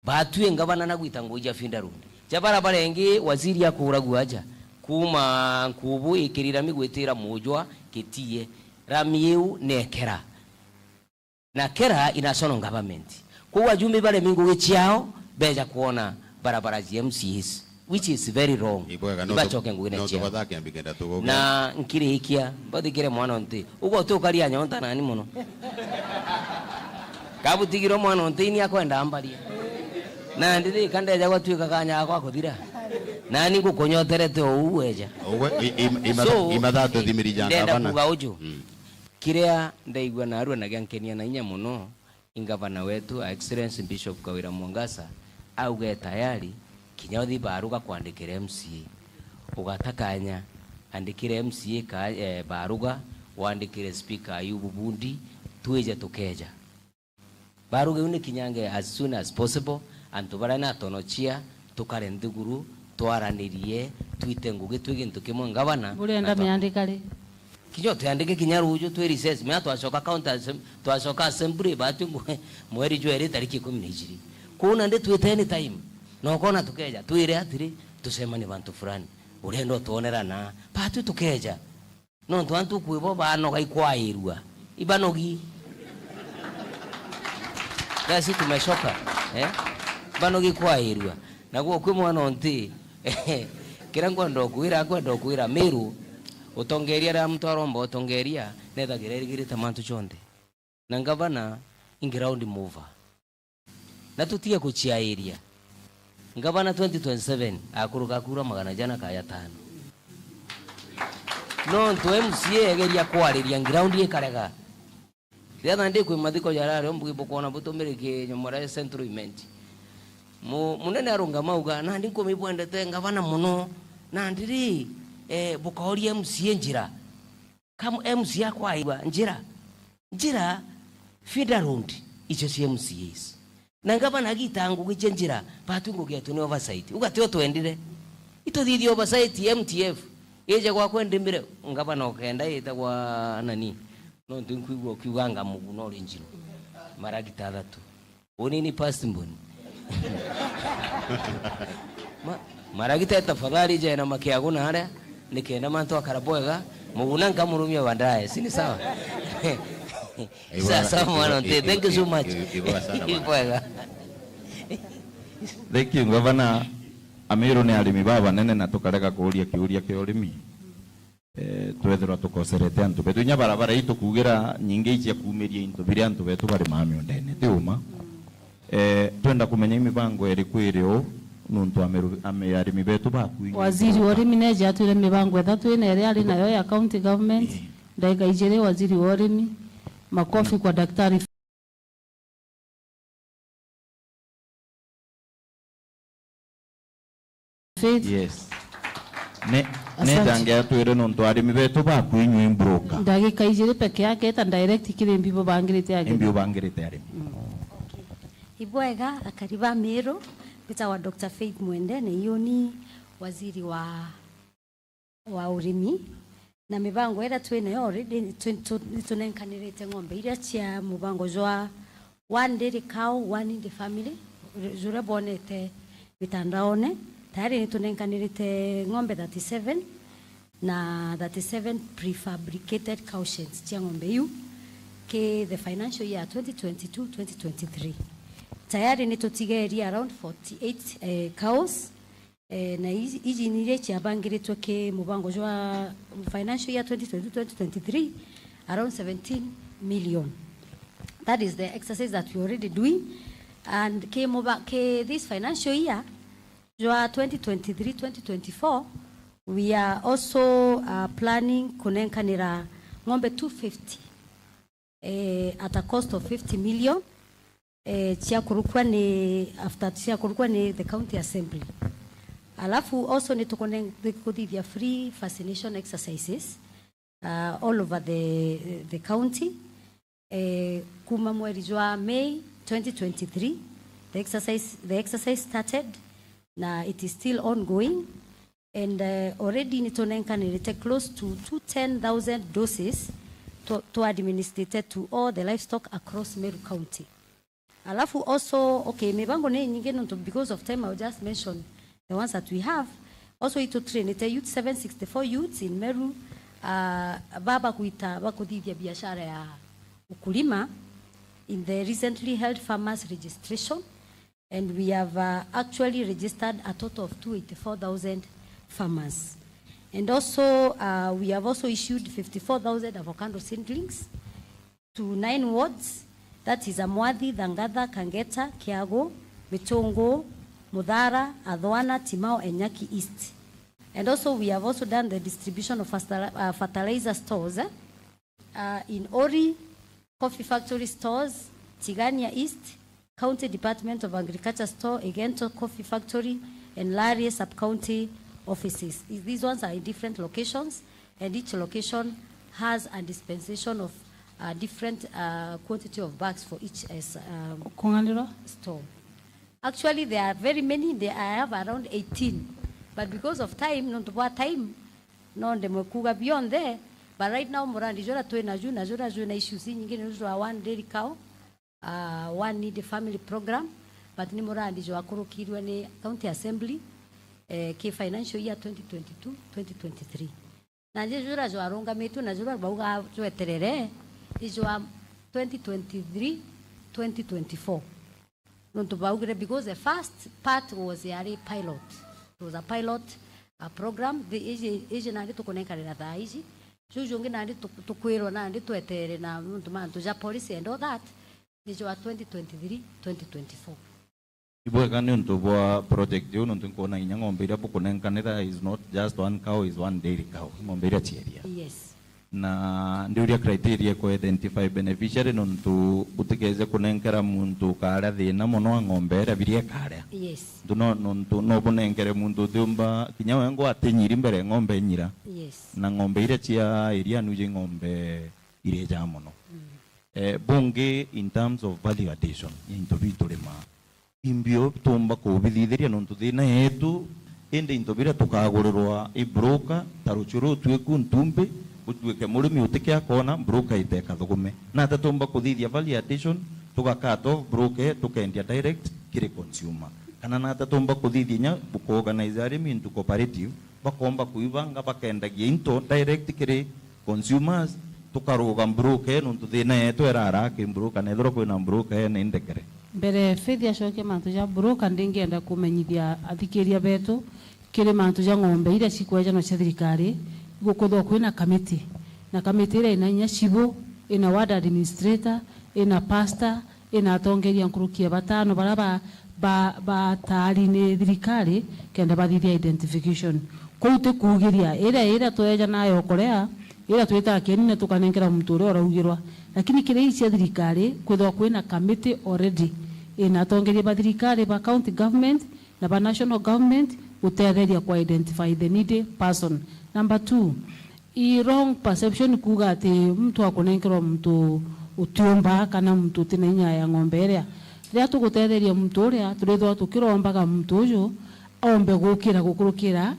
batwi ngavana na gwita ngugi ja Finda Road. Ja barabara ingi waziri akuragua aja. Kuuma Nkubu ikiri rami gwitira Mujwa, Kitie. Rami iu ni ekera. Na kera i national government. Kwou ajumbe baremi ngugi ciao, beja kwona barabara cia M C As, which is very wrong. Ibwega, no tu-, ibacoke ngugi no ciao. Tubathakia mbigenda tugoge. Na nkirikia, mbathikire mwana o nti. Ugo tu ukaria nyonta nani muno. Kabutigirwo mwana o nti ni akwenda ambarie. Na ndiri kandeja gwatuika kanya gakwa kuthira. Nani ngukunyoterete o uu weja. Ugwe, i-, i-, imatha-, so, imatha tuthimiri ja ndenda ngavana. Kuuga uju. Mm. Kiria ndaigua narua na giankenia na inya mono, i ngavana wetu, Her Excellency Bishop Kawira Mwangaza, auga e tayari kinya uthi baruga kwandikira M C A. Ugata kanya, andikire M C A ka-, eh, baruga, wandikire Speaker Ayubu Bundi, twije tukeja. Baruga iu ni kinyange as soon as possible, antu baria natonochia, tukare nthiguru, twaranirie, twite ngugi twi gintu kimwe ngavana. Burienda na twa- miandika ri? Kinya utiandike kinya ruju twi recess, mea twacoka county assem-, twacoka assembly, batwi ngwe-, mweri jweri tariki ikumi na ijiri. Kuu nandi twite any time. Na ukona tukeja, twire atiri, tucemanie bantu fulani. Urenda utwonera na, batwi tukeja. Nontu antu kwi bo banoga ikwairua. Ibanogi. Gasi tumechoka. Eh? Banogi ikwairua. Naguo kwi mwana o nti. Kiria nkwenda ukwira, nkwenda ukwira Meru, utongeria ria muntu aromba utongeria, nethagira irigirite mantu jonthe. Na ngavana i ground mover. Na tutige kuciairia. Ngavana twenty twenty-seven akuruka kura magana jana kaya tano. Nontu M C A egeria kwariria ground ikarega. Riria nandi kwi mathiko jarario mbugi bukwona butumire ki nyomora ya Central Imenti. Mu-, munene arungama auga, "Nandi nkumi bwendete ngavana mono. Nandi ri, eh, bukaoria M C A njira." Kam-, M C A akwairwa njira. Njira, feeder road, icio cia M C As. Na ngavana agita ngugi cia njira, batwi ngugi yetu ni oversight. Uga tio twendire. Ituthithie oversight, M T F. Ije gwakwa ndimire, ngavana ukenda itagwa nani? Nontu nkwigua ukiuganga muguna uri njiro. Maragita athatu. Uni ni pastor mboni. Ma-, maragita tafadhali je na makiagu na aria, nikenda mantu akara bwega, muguna nkamurumia baadaye, si ni sawa? Ibwega, sawa, mwana ibwega, nte, thank you so much. Ibwega sana, bwana. Ibwega. Thank you, Governor. Amiru ni arimi babanene na tukarega kuuria kiuria kia urimi. Eh, twethirwa tukocerete antu betu. Inya barabara ii tukuugira nyingi icia kuumiria into biria antu betu barimaa miundene, ti uma? Eh, twenda kumenya i mibango iriku iri uu nuntu amiru-, ami-, arimi betu baku inya. Waziri wa urimi neeje atwire mibango ithatu ina iria ari nayo ya county government. Ii. Ndagika ijiri, waziri wa urimi. Makofi kwa Daktari Faith. Yes. Ne, asante. Netange atwire nontu arimi betu baku inywe broker. Ndagika ijiri peke yake, eta direct kiri mbi bubangirite ageni. Imbi ubangirite arimi. Mm. Ibwega, akari ba Meru, mbitagwa Doctor Faith Mwende, na iuni waziri wa wa urimi, na mibango iria twi nayo already, twi-, tu-, nitunenkanirite ng'ombe iria cia mubango jwa One Daily Cow, One in the Family, juria bwonete mitandaone. Tayari nitunenkanirite ng'ombe thirty-seven na thirty-seven prefabricated cow sheds cia ng'ombe iu. ki the financial year twenty twenty-two twenty twenty-three. Tayari ni tutigeerie around forty-eight, eh, cows, eh, na iji, iji ni iria ciabangiritwe ki mubango jwa financial year twenty twenty-two twenty twenty-three, around seventeen million. That is the exercise that we already doing. And ki muba-, ki this financial year, jwa twenty twenty-three twenty twenty-four, we are also, uh, planning kunenkanira ng'ombe two fifty, eh, at a cost of fifty million, eh, cia kurukwa ni, after cia kurukwa ni the county assembly. Alafu also ni tukune-, ni kuthithia free vaccination exercises, uh, all over the, the county. Eh, kuma mweri jwa May twenty twenty-three, the exercise, the exercise started, na it is still ongoing, and, eh, already ni tunenkanirite close to two ten thousand doses to, to administrate to all the livestock across Meru County. Alafu also, okay, mibango ni nyingi nontu, because of time, I'll just mention the ones that we have. Also, itutrainite youth seven sixty-four youths in Meru, uh, ba bagwita bakuthithia biashara ya ukulima in the recently held farmers registration, and we have, uh, actually registered a total of two eighty-four thousand farmers. And also, uh, we have also issued fifty-four thousand avocado seedlings to nine wards, that is Amwathi, Thangatha, Kangeta, Kiagu, Michungu, Muthara, Athwana, Timao, and Nyaki East. And also we have also done the distribution of fertili-, uh, fertilizer stores, eh, uh, in Ori, Coffee Factory stores, Tigania East, County Department of Agriculture store, Igento Coffee Factory, and Larie sub-county offices. These ones are in different locations, and each location has a dispensation of, uh, different, uh, quantity of bags for each, uh, s-, um, Kung'anirwa? Store. Actually, there are very many. They, I have around eighteen. But because of time, nontu bwa time, no ndemwe kuuga bionthe. But right now, murandi jura twi naju, na jura jwi na issues inyingi ni jwa one dairy cow, uh, one needy family program, but ni murandi jwakurukirwe ni County Assembly, eh, ki financial year twenty twenty-two twenty twenty-three. Na jura jwarungamitue na jura bauga jweterere ni jwa twenty twenty-three twenty twenty-four. Nontu baugire, because the first part was yari pilot. It was a pilot, a program. The, iji, iji nandi tukunenkanira thaa iji. Juu jungi nandi tu-, tukwirwa nandi twetere na nontu mantu ja policy and all that. Ni jwa twenty twenty-three twenty twenty-four. Ibwega ni untu bwa project iu, nontu nkwona inya ng'ombe iria bukunenkanira is not just one cow, is one dairy cow. Ng'ombe iria cieria. Yes. Na ndiuria criteria ku identify beneficiary, nontu butikeze kunenkera muntu ukaria thina mono wa ng'ombe iria biria ikaria. Yes. Ntu no, nontu no bunenkere muntu utiumba kinya we ngwa atinyiri mbere ng'ombe inyira. Yes. Na ng'ombe iria cia iria nuji ng'ombe iria ijaa mono. Mm. Eh, bungi, in terms of value addition ya into biu turimaa, imbio tuumba kubithithiria nontu thina yetu, indi into biria tukagurirwa i broker, ta rucio ruu twiku ntumbi, utuike murimi utikia kona, broker ite ikathugume. Nata tuumba kuthithia value addition, tuga cut off broker, tukendia direct kiri consumer? Kana nata tuumba kuthithia inya bukuorganize arimi into cooperative, bakomba kuibanga, bakendagia into direct kiri consumers, tukaruga broker, nontu thina yetu irara ki broker, na ethirwa kwina broker ene indekere. Mbere Faith acokia mantu ja broker, ndingienda kumenyithia athikiria betu kiri mantu ja ng'ombe iria cikwejanwa cia thirikari, igukwithwa kwina kamiti, na kamiti iria ina inya cibu, ina ward administrator, ina pastor, ina atongeria nkuruki ya batano baria ba, ba, bataari ni thirikari kenda bathithia identification. Kuu ti kuugiria iria, iria tweja nayo kuria, iria twitaga kieni na tukanenkera muntu uria uraugirwa. Lakini kiri ii cia thirikari, kwithwa kwina committee already ina atongeria ba thirikari, ba county government na ba national government, gutetheria ku identify the needy person. Number two, i wrong perception kuuga ati muntu akunenkerwa muntu utiumba kana muntu utina inya ya ng'ombe iria. Riria tugutetheria muntu uria, turithwa tukirombaga muntu uju ombe gukira gukurukira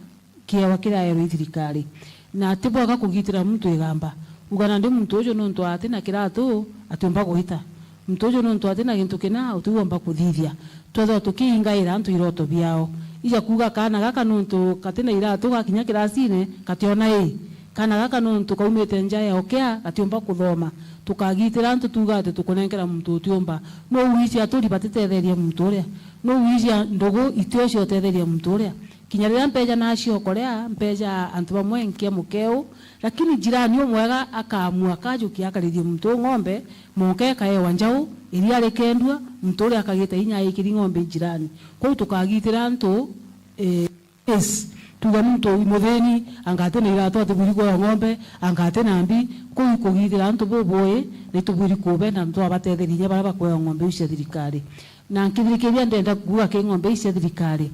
kiewa kiria aerwe i thirikari. Na ti bwega kugitira muntu igamba. Uga nandi muntu uju nontu atina kiratu, atiumba gwita. Muntu uju nontu atina gintu kina, utiumba kuthithia. Twethwa tukiingaira antu iroto biao. Ija kuuga kaana gaka nontu katina iratu gakinya kirasine, kationa ii. Kana gaka nontu kaumite nja ya okea, gatiumba kuthoma. Tukagitira antu tuuga ati tukunenkera muntu utiumba. No wiiji aturi batitetherie muntu uria. No wiiji ndugu itiocio utetheria muntu uria. Kinya riria mpeja nacio okorea, mpeja antu bamwe nkia mukeu, lakini jirani umwega akaamua akajukia akarithie muntu uu ng'ombe, monka ikaewa njau, iria rikendua, muntu uria akagita inya aikiri ng'ombe i jirani. Kwou tukagitira antu, eh, Yes, tuuga muntu muthini, anga ati na iratu atibwiri kuewa ng'ombe, anga ati na mbi, kuu ikugithira antu bubui, ni tubwiri kubenda na twabatetheria inya baria bakuewa ng'ombe iu cia thirikari. Na nkithirikiria ndenda kuuga ki ng'ombe iu cia thirikari,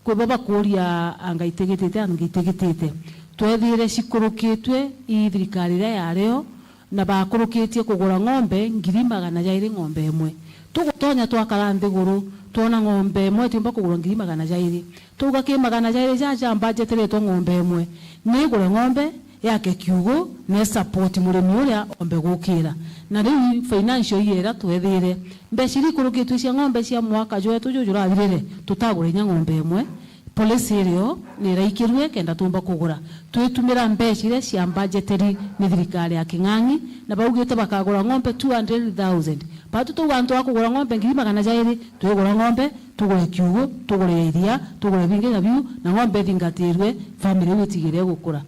kwi bo bakuuria anga itigitite, anga itigitite. Twethire cikurukitwe i thirikari iria yario, na bakurukitie kugura ng'ombe ngiri magana jairi ng'ombe imwe. Tugutonya twakara nthiguru, twona ng'ombe imwe itiumba kugurwa ngiri magana jairi. Twauga ki magana jairi jaja mbajeteretwe ng'ombe imwe, ni igure ng'ombe, yake kiugu, na isupport murimi uria ombe gukira. Na riu financial year iria twethire, mbeca iria ikurukitue cia ng'ombe cia mwaka jwetu juju jurathirire, tutagura inya ng'ombe imwe. Policy irio ni iraikirue kenda tuumba kugura. Twitumira mbeca iria cia budgeteri ni thirikari ya King'ang'i, na baugite bakagura ng'ombe two hundred thousand. Batu twauga antu a kugura ng'ombe ngiri magana jairi, twigura ng'ombe, tugure kiugu, tugure ya iria, tugure bingi na biu, na ng'ombe ithingatirwe, family iu itigire gukura.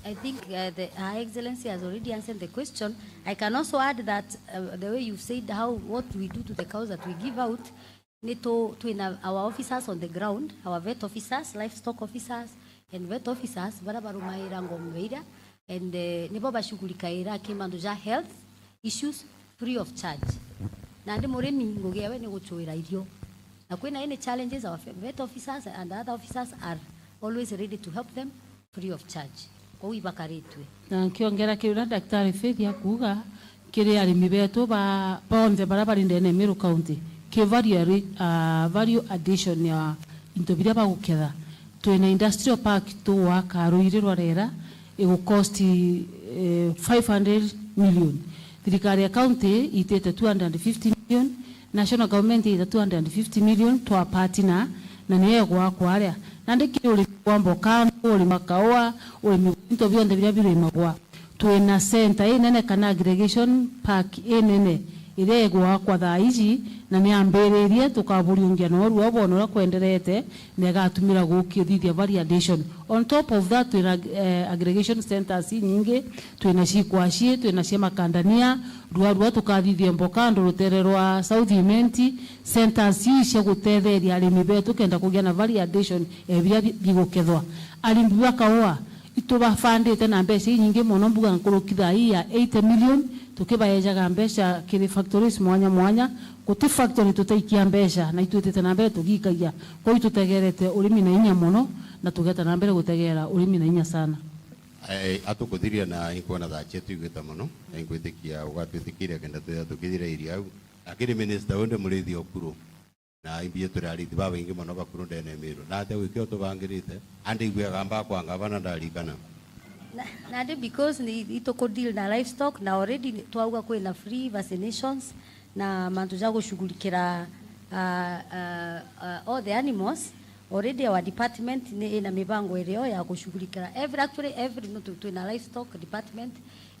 I think, uh, the, Her Excellency has already answered the question. I can also add that, uh, the way you've said how, what we do to the cows that we give out, ni tu, twina our officers on the ground, our vet officers, livestock officers, and vet officers, baria barumaira ng'ombe iria, and, eh, nibo bashughulikaira ki mantu ja health issues free of charge. Nandi murimi ngugi yawe ni guchuira irio. Na kwina any challenges, our vet officers and other officers are always ready to help them free of charge. Kwou ibakaritue. Na nkiongera kiria Daktari Faith akuuga, kiri arimi betu ba, bonthe baria bari ndene ya Meru County, ki value arri-, ah, value addition ya into biria baguketha. Twina industrial park tugwaka ruiri rwa Rera, igu cost, eh, five hundred million. Thirikari ya county itite two hundred and fifty million, national government ita two hundred and fifty million twa partner, na niyo igwakwa aria. Nandi kiri urimi bwa mboka, urimi bwa kaua, urimi bwa into bionthe biria birimagwa. Twina center inene kana aggregation park inene iria igwakwa thaa iji, na niambiririe, tukaburiungia norua bwona uria kwenderete, na igatumira guki-, guthithia value addition. On top of that, twina, eh, aggregation centers inyingi, twina cia Ikwacii, twina cia Makandania, rua rua tukathithia mboka andu rutere rwa South Imenti, centers iu cia gutetheria arimi betu kenda kugia na value addition ya biria bi-, bigukethwa. Arimi ba kaua, itubafandite na mbeca inyingi mono, mbuga nkuruki thaa ii ya eighty million, tukibaejaga mbeca kiri factories mwanya mwanya. Guti factory tutaikia mbeca, na itwitite na mbere tugikagia. Kwou itutegerete urimi na inya mono, na tugeta na mbere gutegera urimi na inya sana. Eh, atukuthiria na inkwona thaa cietu igwita mono, na ingwitikia ugatwitikiria kenda twithira tukithira iria au. Lakini minister uyu ndi murithi okuru. Na imbi turi arithi babaingi mono bakuru ndene ya Meru. Na atia gwikio tubangirite, andi igwiaga mba kwa ngavana ndarikana. Na, nandi because ni, ituku deal na livestock, na already ni, twauga kwina free vaccinations na mantu ja gushughulikira, ah, ah, ah, all the animals. Already our department ni ina mibango irio ya gushughulikira every, actually every, no, tu-, twina livestock department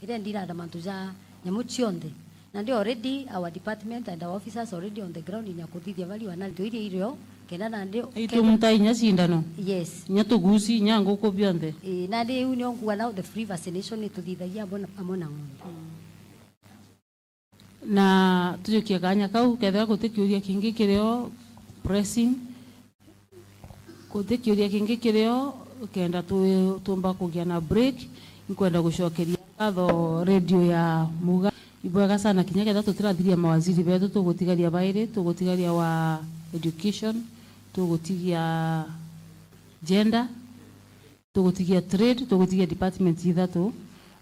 iria ndira na mantu ja nyamu cionthe. Nandi already our department and our officers already on the ground inya kuthithia value analysis iria irio, kenda nandi. Itu muta inya cindano? Yes. Inya tuguci, inya nguku bionthe? Ii, nandi iu nio nguga now the free vaccination ni tuthithagia amwe na, amwe na ng'ombe. Na tujukie kanya kau, kethira guti kiuria kingi kirio pressing, Guti kiuria kingi kirio, kenda tu-, tumba kugia na break, inkwenda gucokeria ngatho radio ya Muga. Ibwega sana kinya kenda tutirathiria mawaziri betu, tugutigaria bairi, tugutigaria wa education, tugutigia gender, tugutigia trade, tugutigia departments ithatu.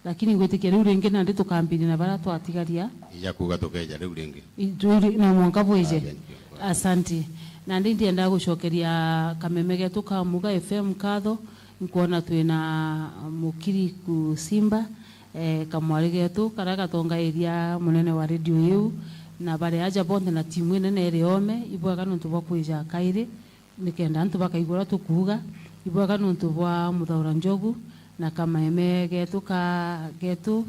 Lakini ngwitikia riu ringi nandi tukambiri na baria twatigaria. Ija kuuga tukeja riu ringi. I-, riu ri-, no mwanka bwije. Ah, thank you. Asante. Nandi ndienda gucokeria kameme getu ka Muga F M nkatho. Nkwona twina Mukiri Kusimba, eh, kamwari getu karia gatongairia munene wa radio iu, na bari aja bonthe na timu inene iri ome, ibwega nontu bwa kwija kairi. Nikenda antu bakaigua uria tukuuga, ibwega nontu bwa Muthaura Njogu, na kameme getu ka Getu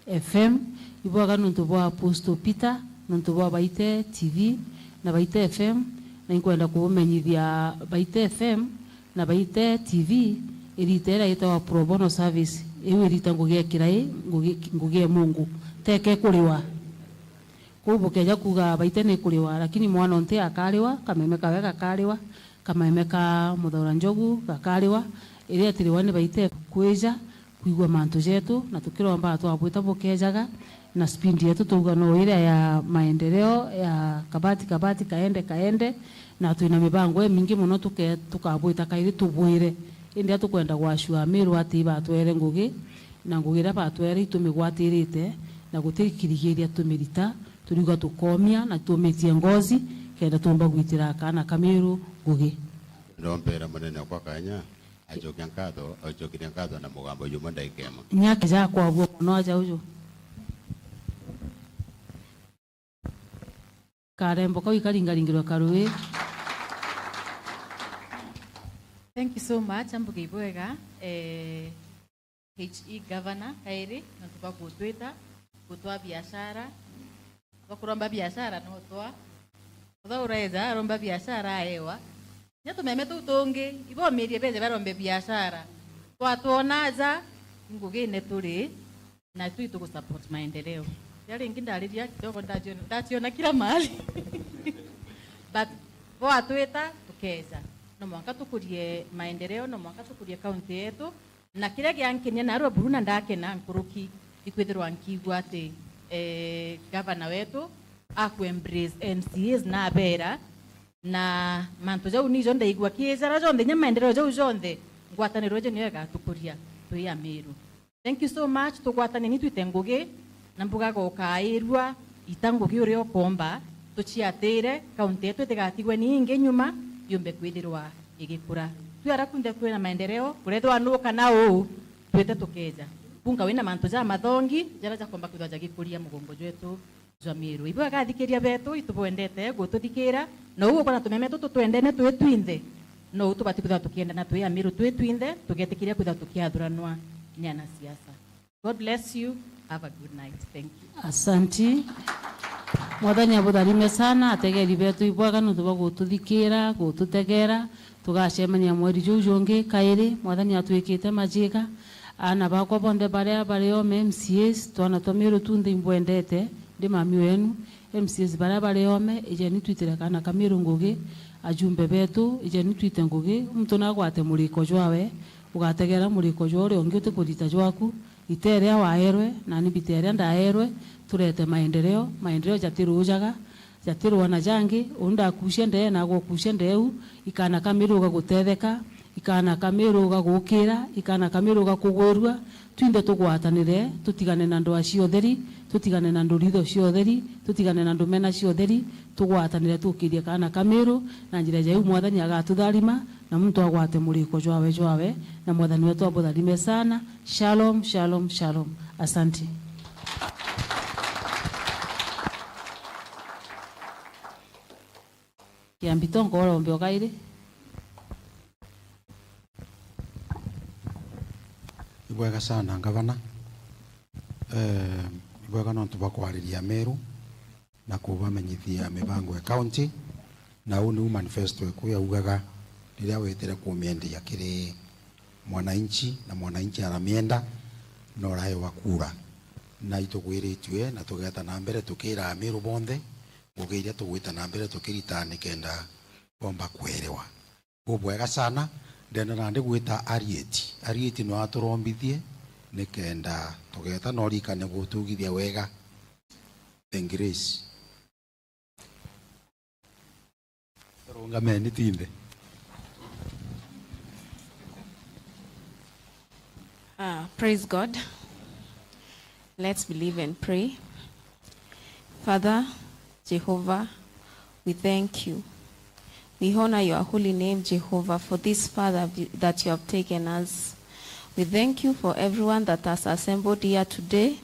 F M. Ibwega nontu bwa Apostle Peter, nontu bwa Baite T V na Baite F M, na inkwenda kubumenyithia Baite F M na Baite T V, irita iria itawa pro bono service, iu irita ngugi ya kirai, ngugi, ngugi ya Mungu, teke kuriwa. Kuu bukeja kuuga Baite ni kuriwa, lakini mwana unti akariwa, kameme kawe gakariwa, kameme ka Muthaura Njogu gakariwa, iria atiriwa ni Baite kwija kwigua mantu jetu, na tukiromba twabwita bukejaga, na speed yetu twauga no iria ya maendeleo ya kabati kabati, kaende kaende, na twina mibango imingi mono tuke-, tukabwita kairi tubwire. Indi atukwenda gwacua Amiru ati ibatwere ngugi, na ngugi iria batwere itumigwatirite, na guti kirigiria tumirita, turiuga tukomia na tumitie ngozi, kenda tumba gwitira kaana ka Miru ngugi. Ndombera munene okwa kanya, acokia nkatho, acokirie nkatho na mugambo jumwe ndaika imwe. Nyakeja kwabua mono aja uju. Karembo kau ikaringaringirwe karui. Thank you so much, ambuge ibwega. Eh, H E Governor kairi, nontu bwa gutwita, gutwa biashara. Bakuromba biashara no twa. Utha ureja aromba biashara aewa. Nya tumeme tuu tungi, ibomirie beje barombe biashara. Twatwona aja, ngugine turi, na tui tugu support maendeleo. Ria ringi ndariria kidogo ndajiona, ndajiona kila mahali. But bo atwita, tukeja. No mwanka tukurie maendeleo, no mwanka tukurie county yetu. Na kiria giankenia narua buru na ndakena nkuruki, ikwithirwa nkiigua ati, eh, gavana wetu aku embrace M C As na abera, na mantu jau nijo ndaigua ki jara jonthe, nya maendeleo jau jonthe, ngwataniro ijo niyo igatukuria twi Amiru. Thank you so much, tugwataneni twite ngugi, na mbugaga ukairua ita ngugi uria ukomba, tuciatire, kaunti yetu itigatigwe ni ingi nyuma, yumbe kwithirwa igikura. Twi ara kunthe kwina maendeleo, kurethirwa nuka na uu, twite tukeja. Kunka wina mantu ja mathongi, jaria jakomba kwithirwa jagikuria mugongo jwetu jwa Miru. Ibwega athikiria betu, itubwendete gututhikira, na uu ukona tumeme tutu twendene twi twinthe, no uu tubati kwithirwa tukiendana twi Amiru twi twinthe, tugetikiria kwithirwa tukiathuranwa ni anasiasa. God bless you. Have a good night. Thank you. Asanti. Mwathani abutharime sana, ategeri betu ibwega nontu bwa gututhikira, gututegera. Tugacemania mweri juu jungi kairi. Mwathani atwikite majiga. Aana bakwa bonthe baria bari ome M C As, twana twa Miru tunthe imbwendete, ndi mami wenu. M C As baria bari ome, ijeni twitire kaana ka Miru ngugi. Ajumbe betu, ijeni twite ngugi. Muntu nagwate muriko jwawe, ugategera muriko jwa uria ungi utikurita jwaku. Ita iria waerwe, nani mbita iria ndaerwe, turete maendeleo. Maendeleo jatirujaga, jatirwa na jangi. Uu ndakucia ndee, nagwe ukucia ndee u, ikaana ka Miru ugagutetheka, ikaana ka Miru ugagukira, ikaana ka Miru ugakugwirua. Twinthe tugwatanire, tutigane na ndwaa cia utheri, tutigane na nduritho cia utheri, tutigane na ndumena cia utheri, tugwatanire tukirie kaana ka Miru na njira ja iu Mwathani agatutharima, na muntu agwate muriko jwawe jwawe, na Mwathani wetu abutharime sana. Shalom, shalom, shalom. Asanti. Kiambito nkorombe o kairi. Ibwega sana, Ngavana. Eh, ibwega nontu bwa kwariria Meru na kubamenyithia mibango ya county, na uu niu manifesto eku yaugaga riria wetire kumiendia kiri mwananchi, na mwananchi aramienda, na uraewa kura. Na itugwiritue na tugeeta na mbere tukira Amiru bonthe ngugi iria tugwita na mbere tukirita nikenda bomba kwerewa. Bubwega sana, ndenda nandi gwita Arieti. Arieti no aturombithie nikenda tugeeta na urikane gutugithia wega. The Grace. Rungameni twinthe. Ah, praise God. Let's believe and pray. Father Jehovah, we thank you. We honor your holy name, Jehovah, for this far that you, that you have taken us. We thank you for everyone that has assembled here today.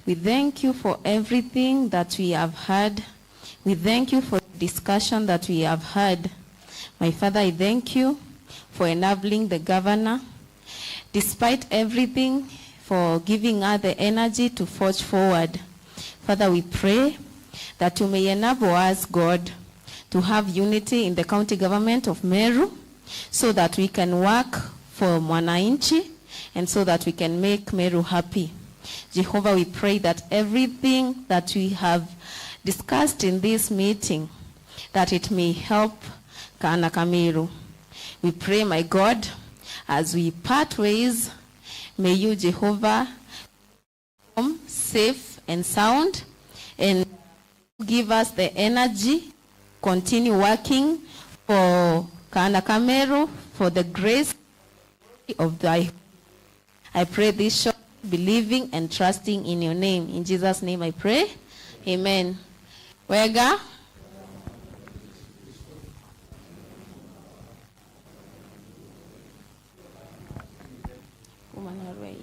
We thank you for everything that we have heard. We thank you for the discussion that we have heard. My Father, I thank you for enabling the governor despite everything, for giving us the energy to forge forward. Father, we pray that you may enable us, God, to have unity in the county government of Meru, so that we can work for mwananchi and so that we can make Meru happy. Jehovah, we pray that everything that we have discussed in this meeting, that it may help Kaana ka Meru. We pray, my God, as we part ways, may you, Jehovah, home safe and sound, and give us the energy, continue working for Kaana ka Meru, for the grace of thy. I pray this short, believing and trusting in your name. In Jesus' name I pray. Amen. Wega. Kuma Norway.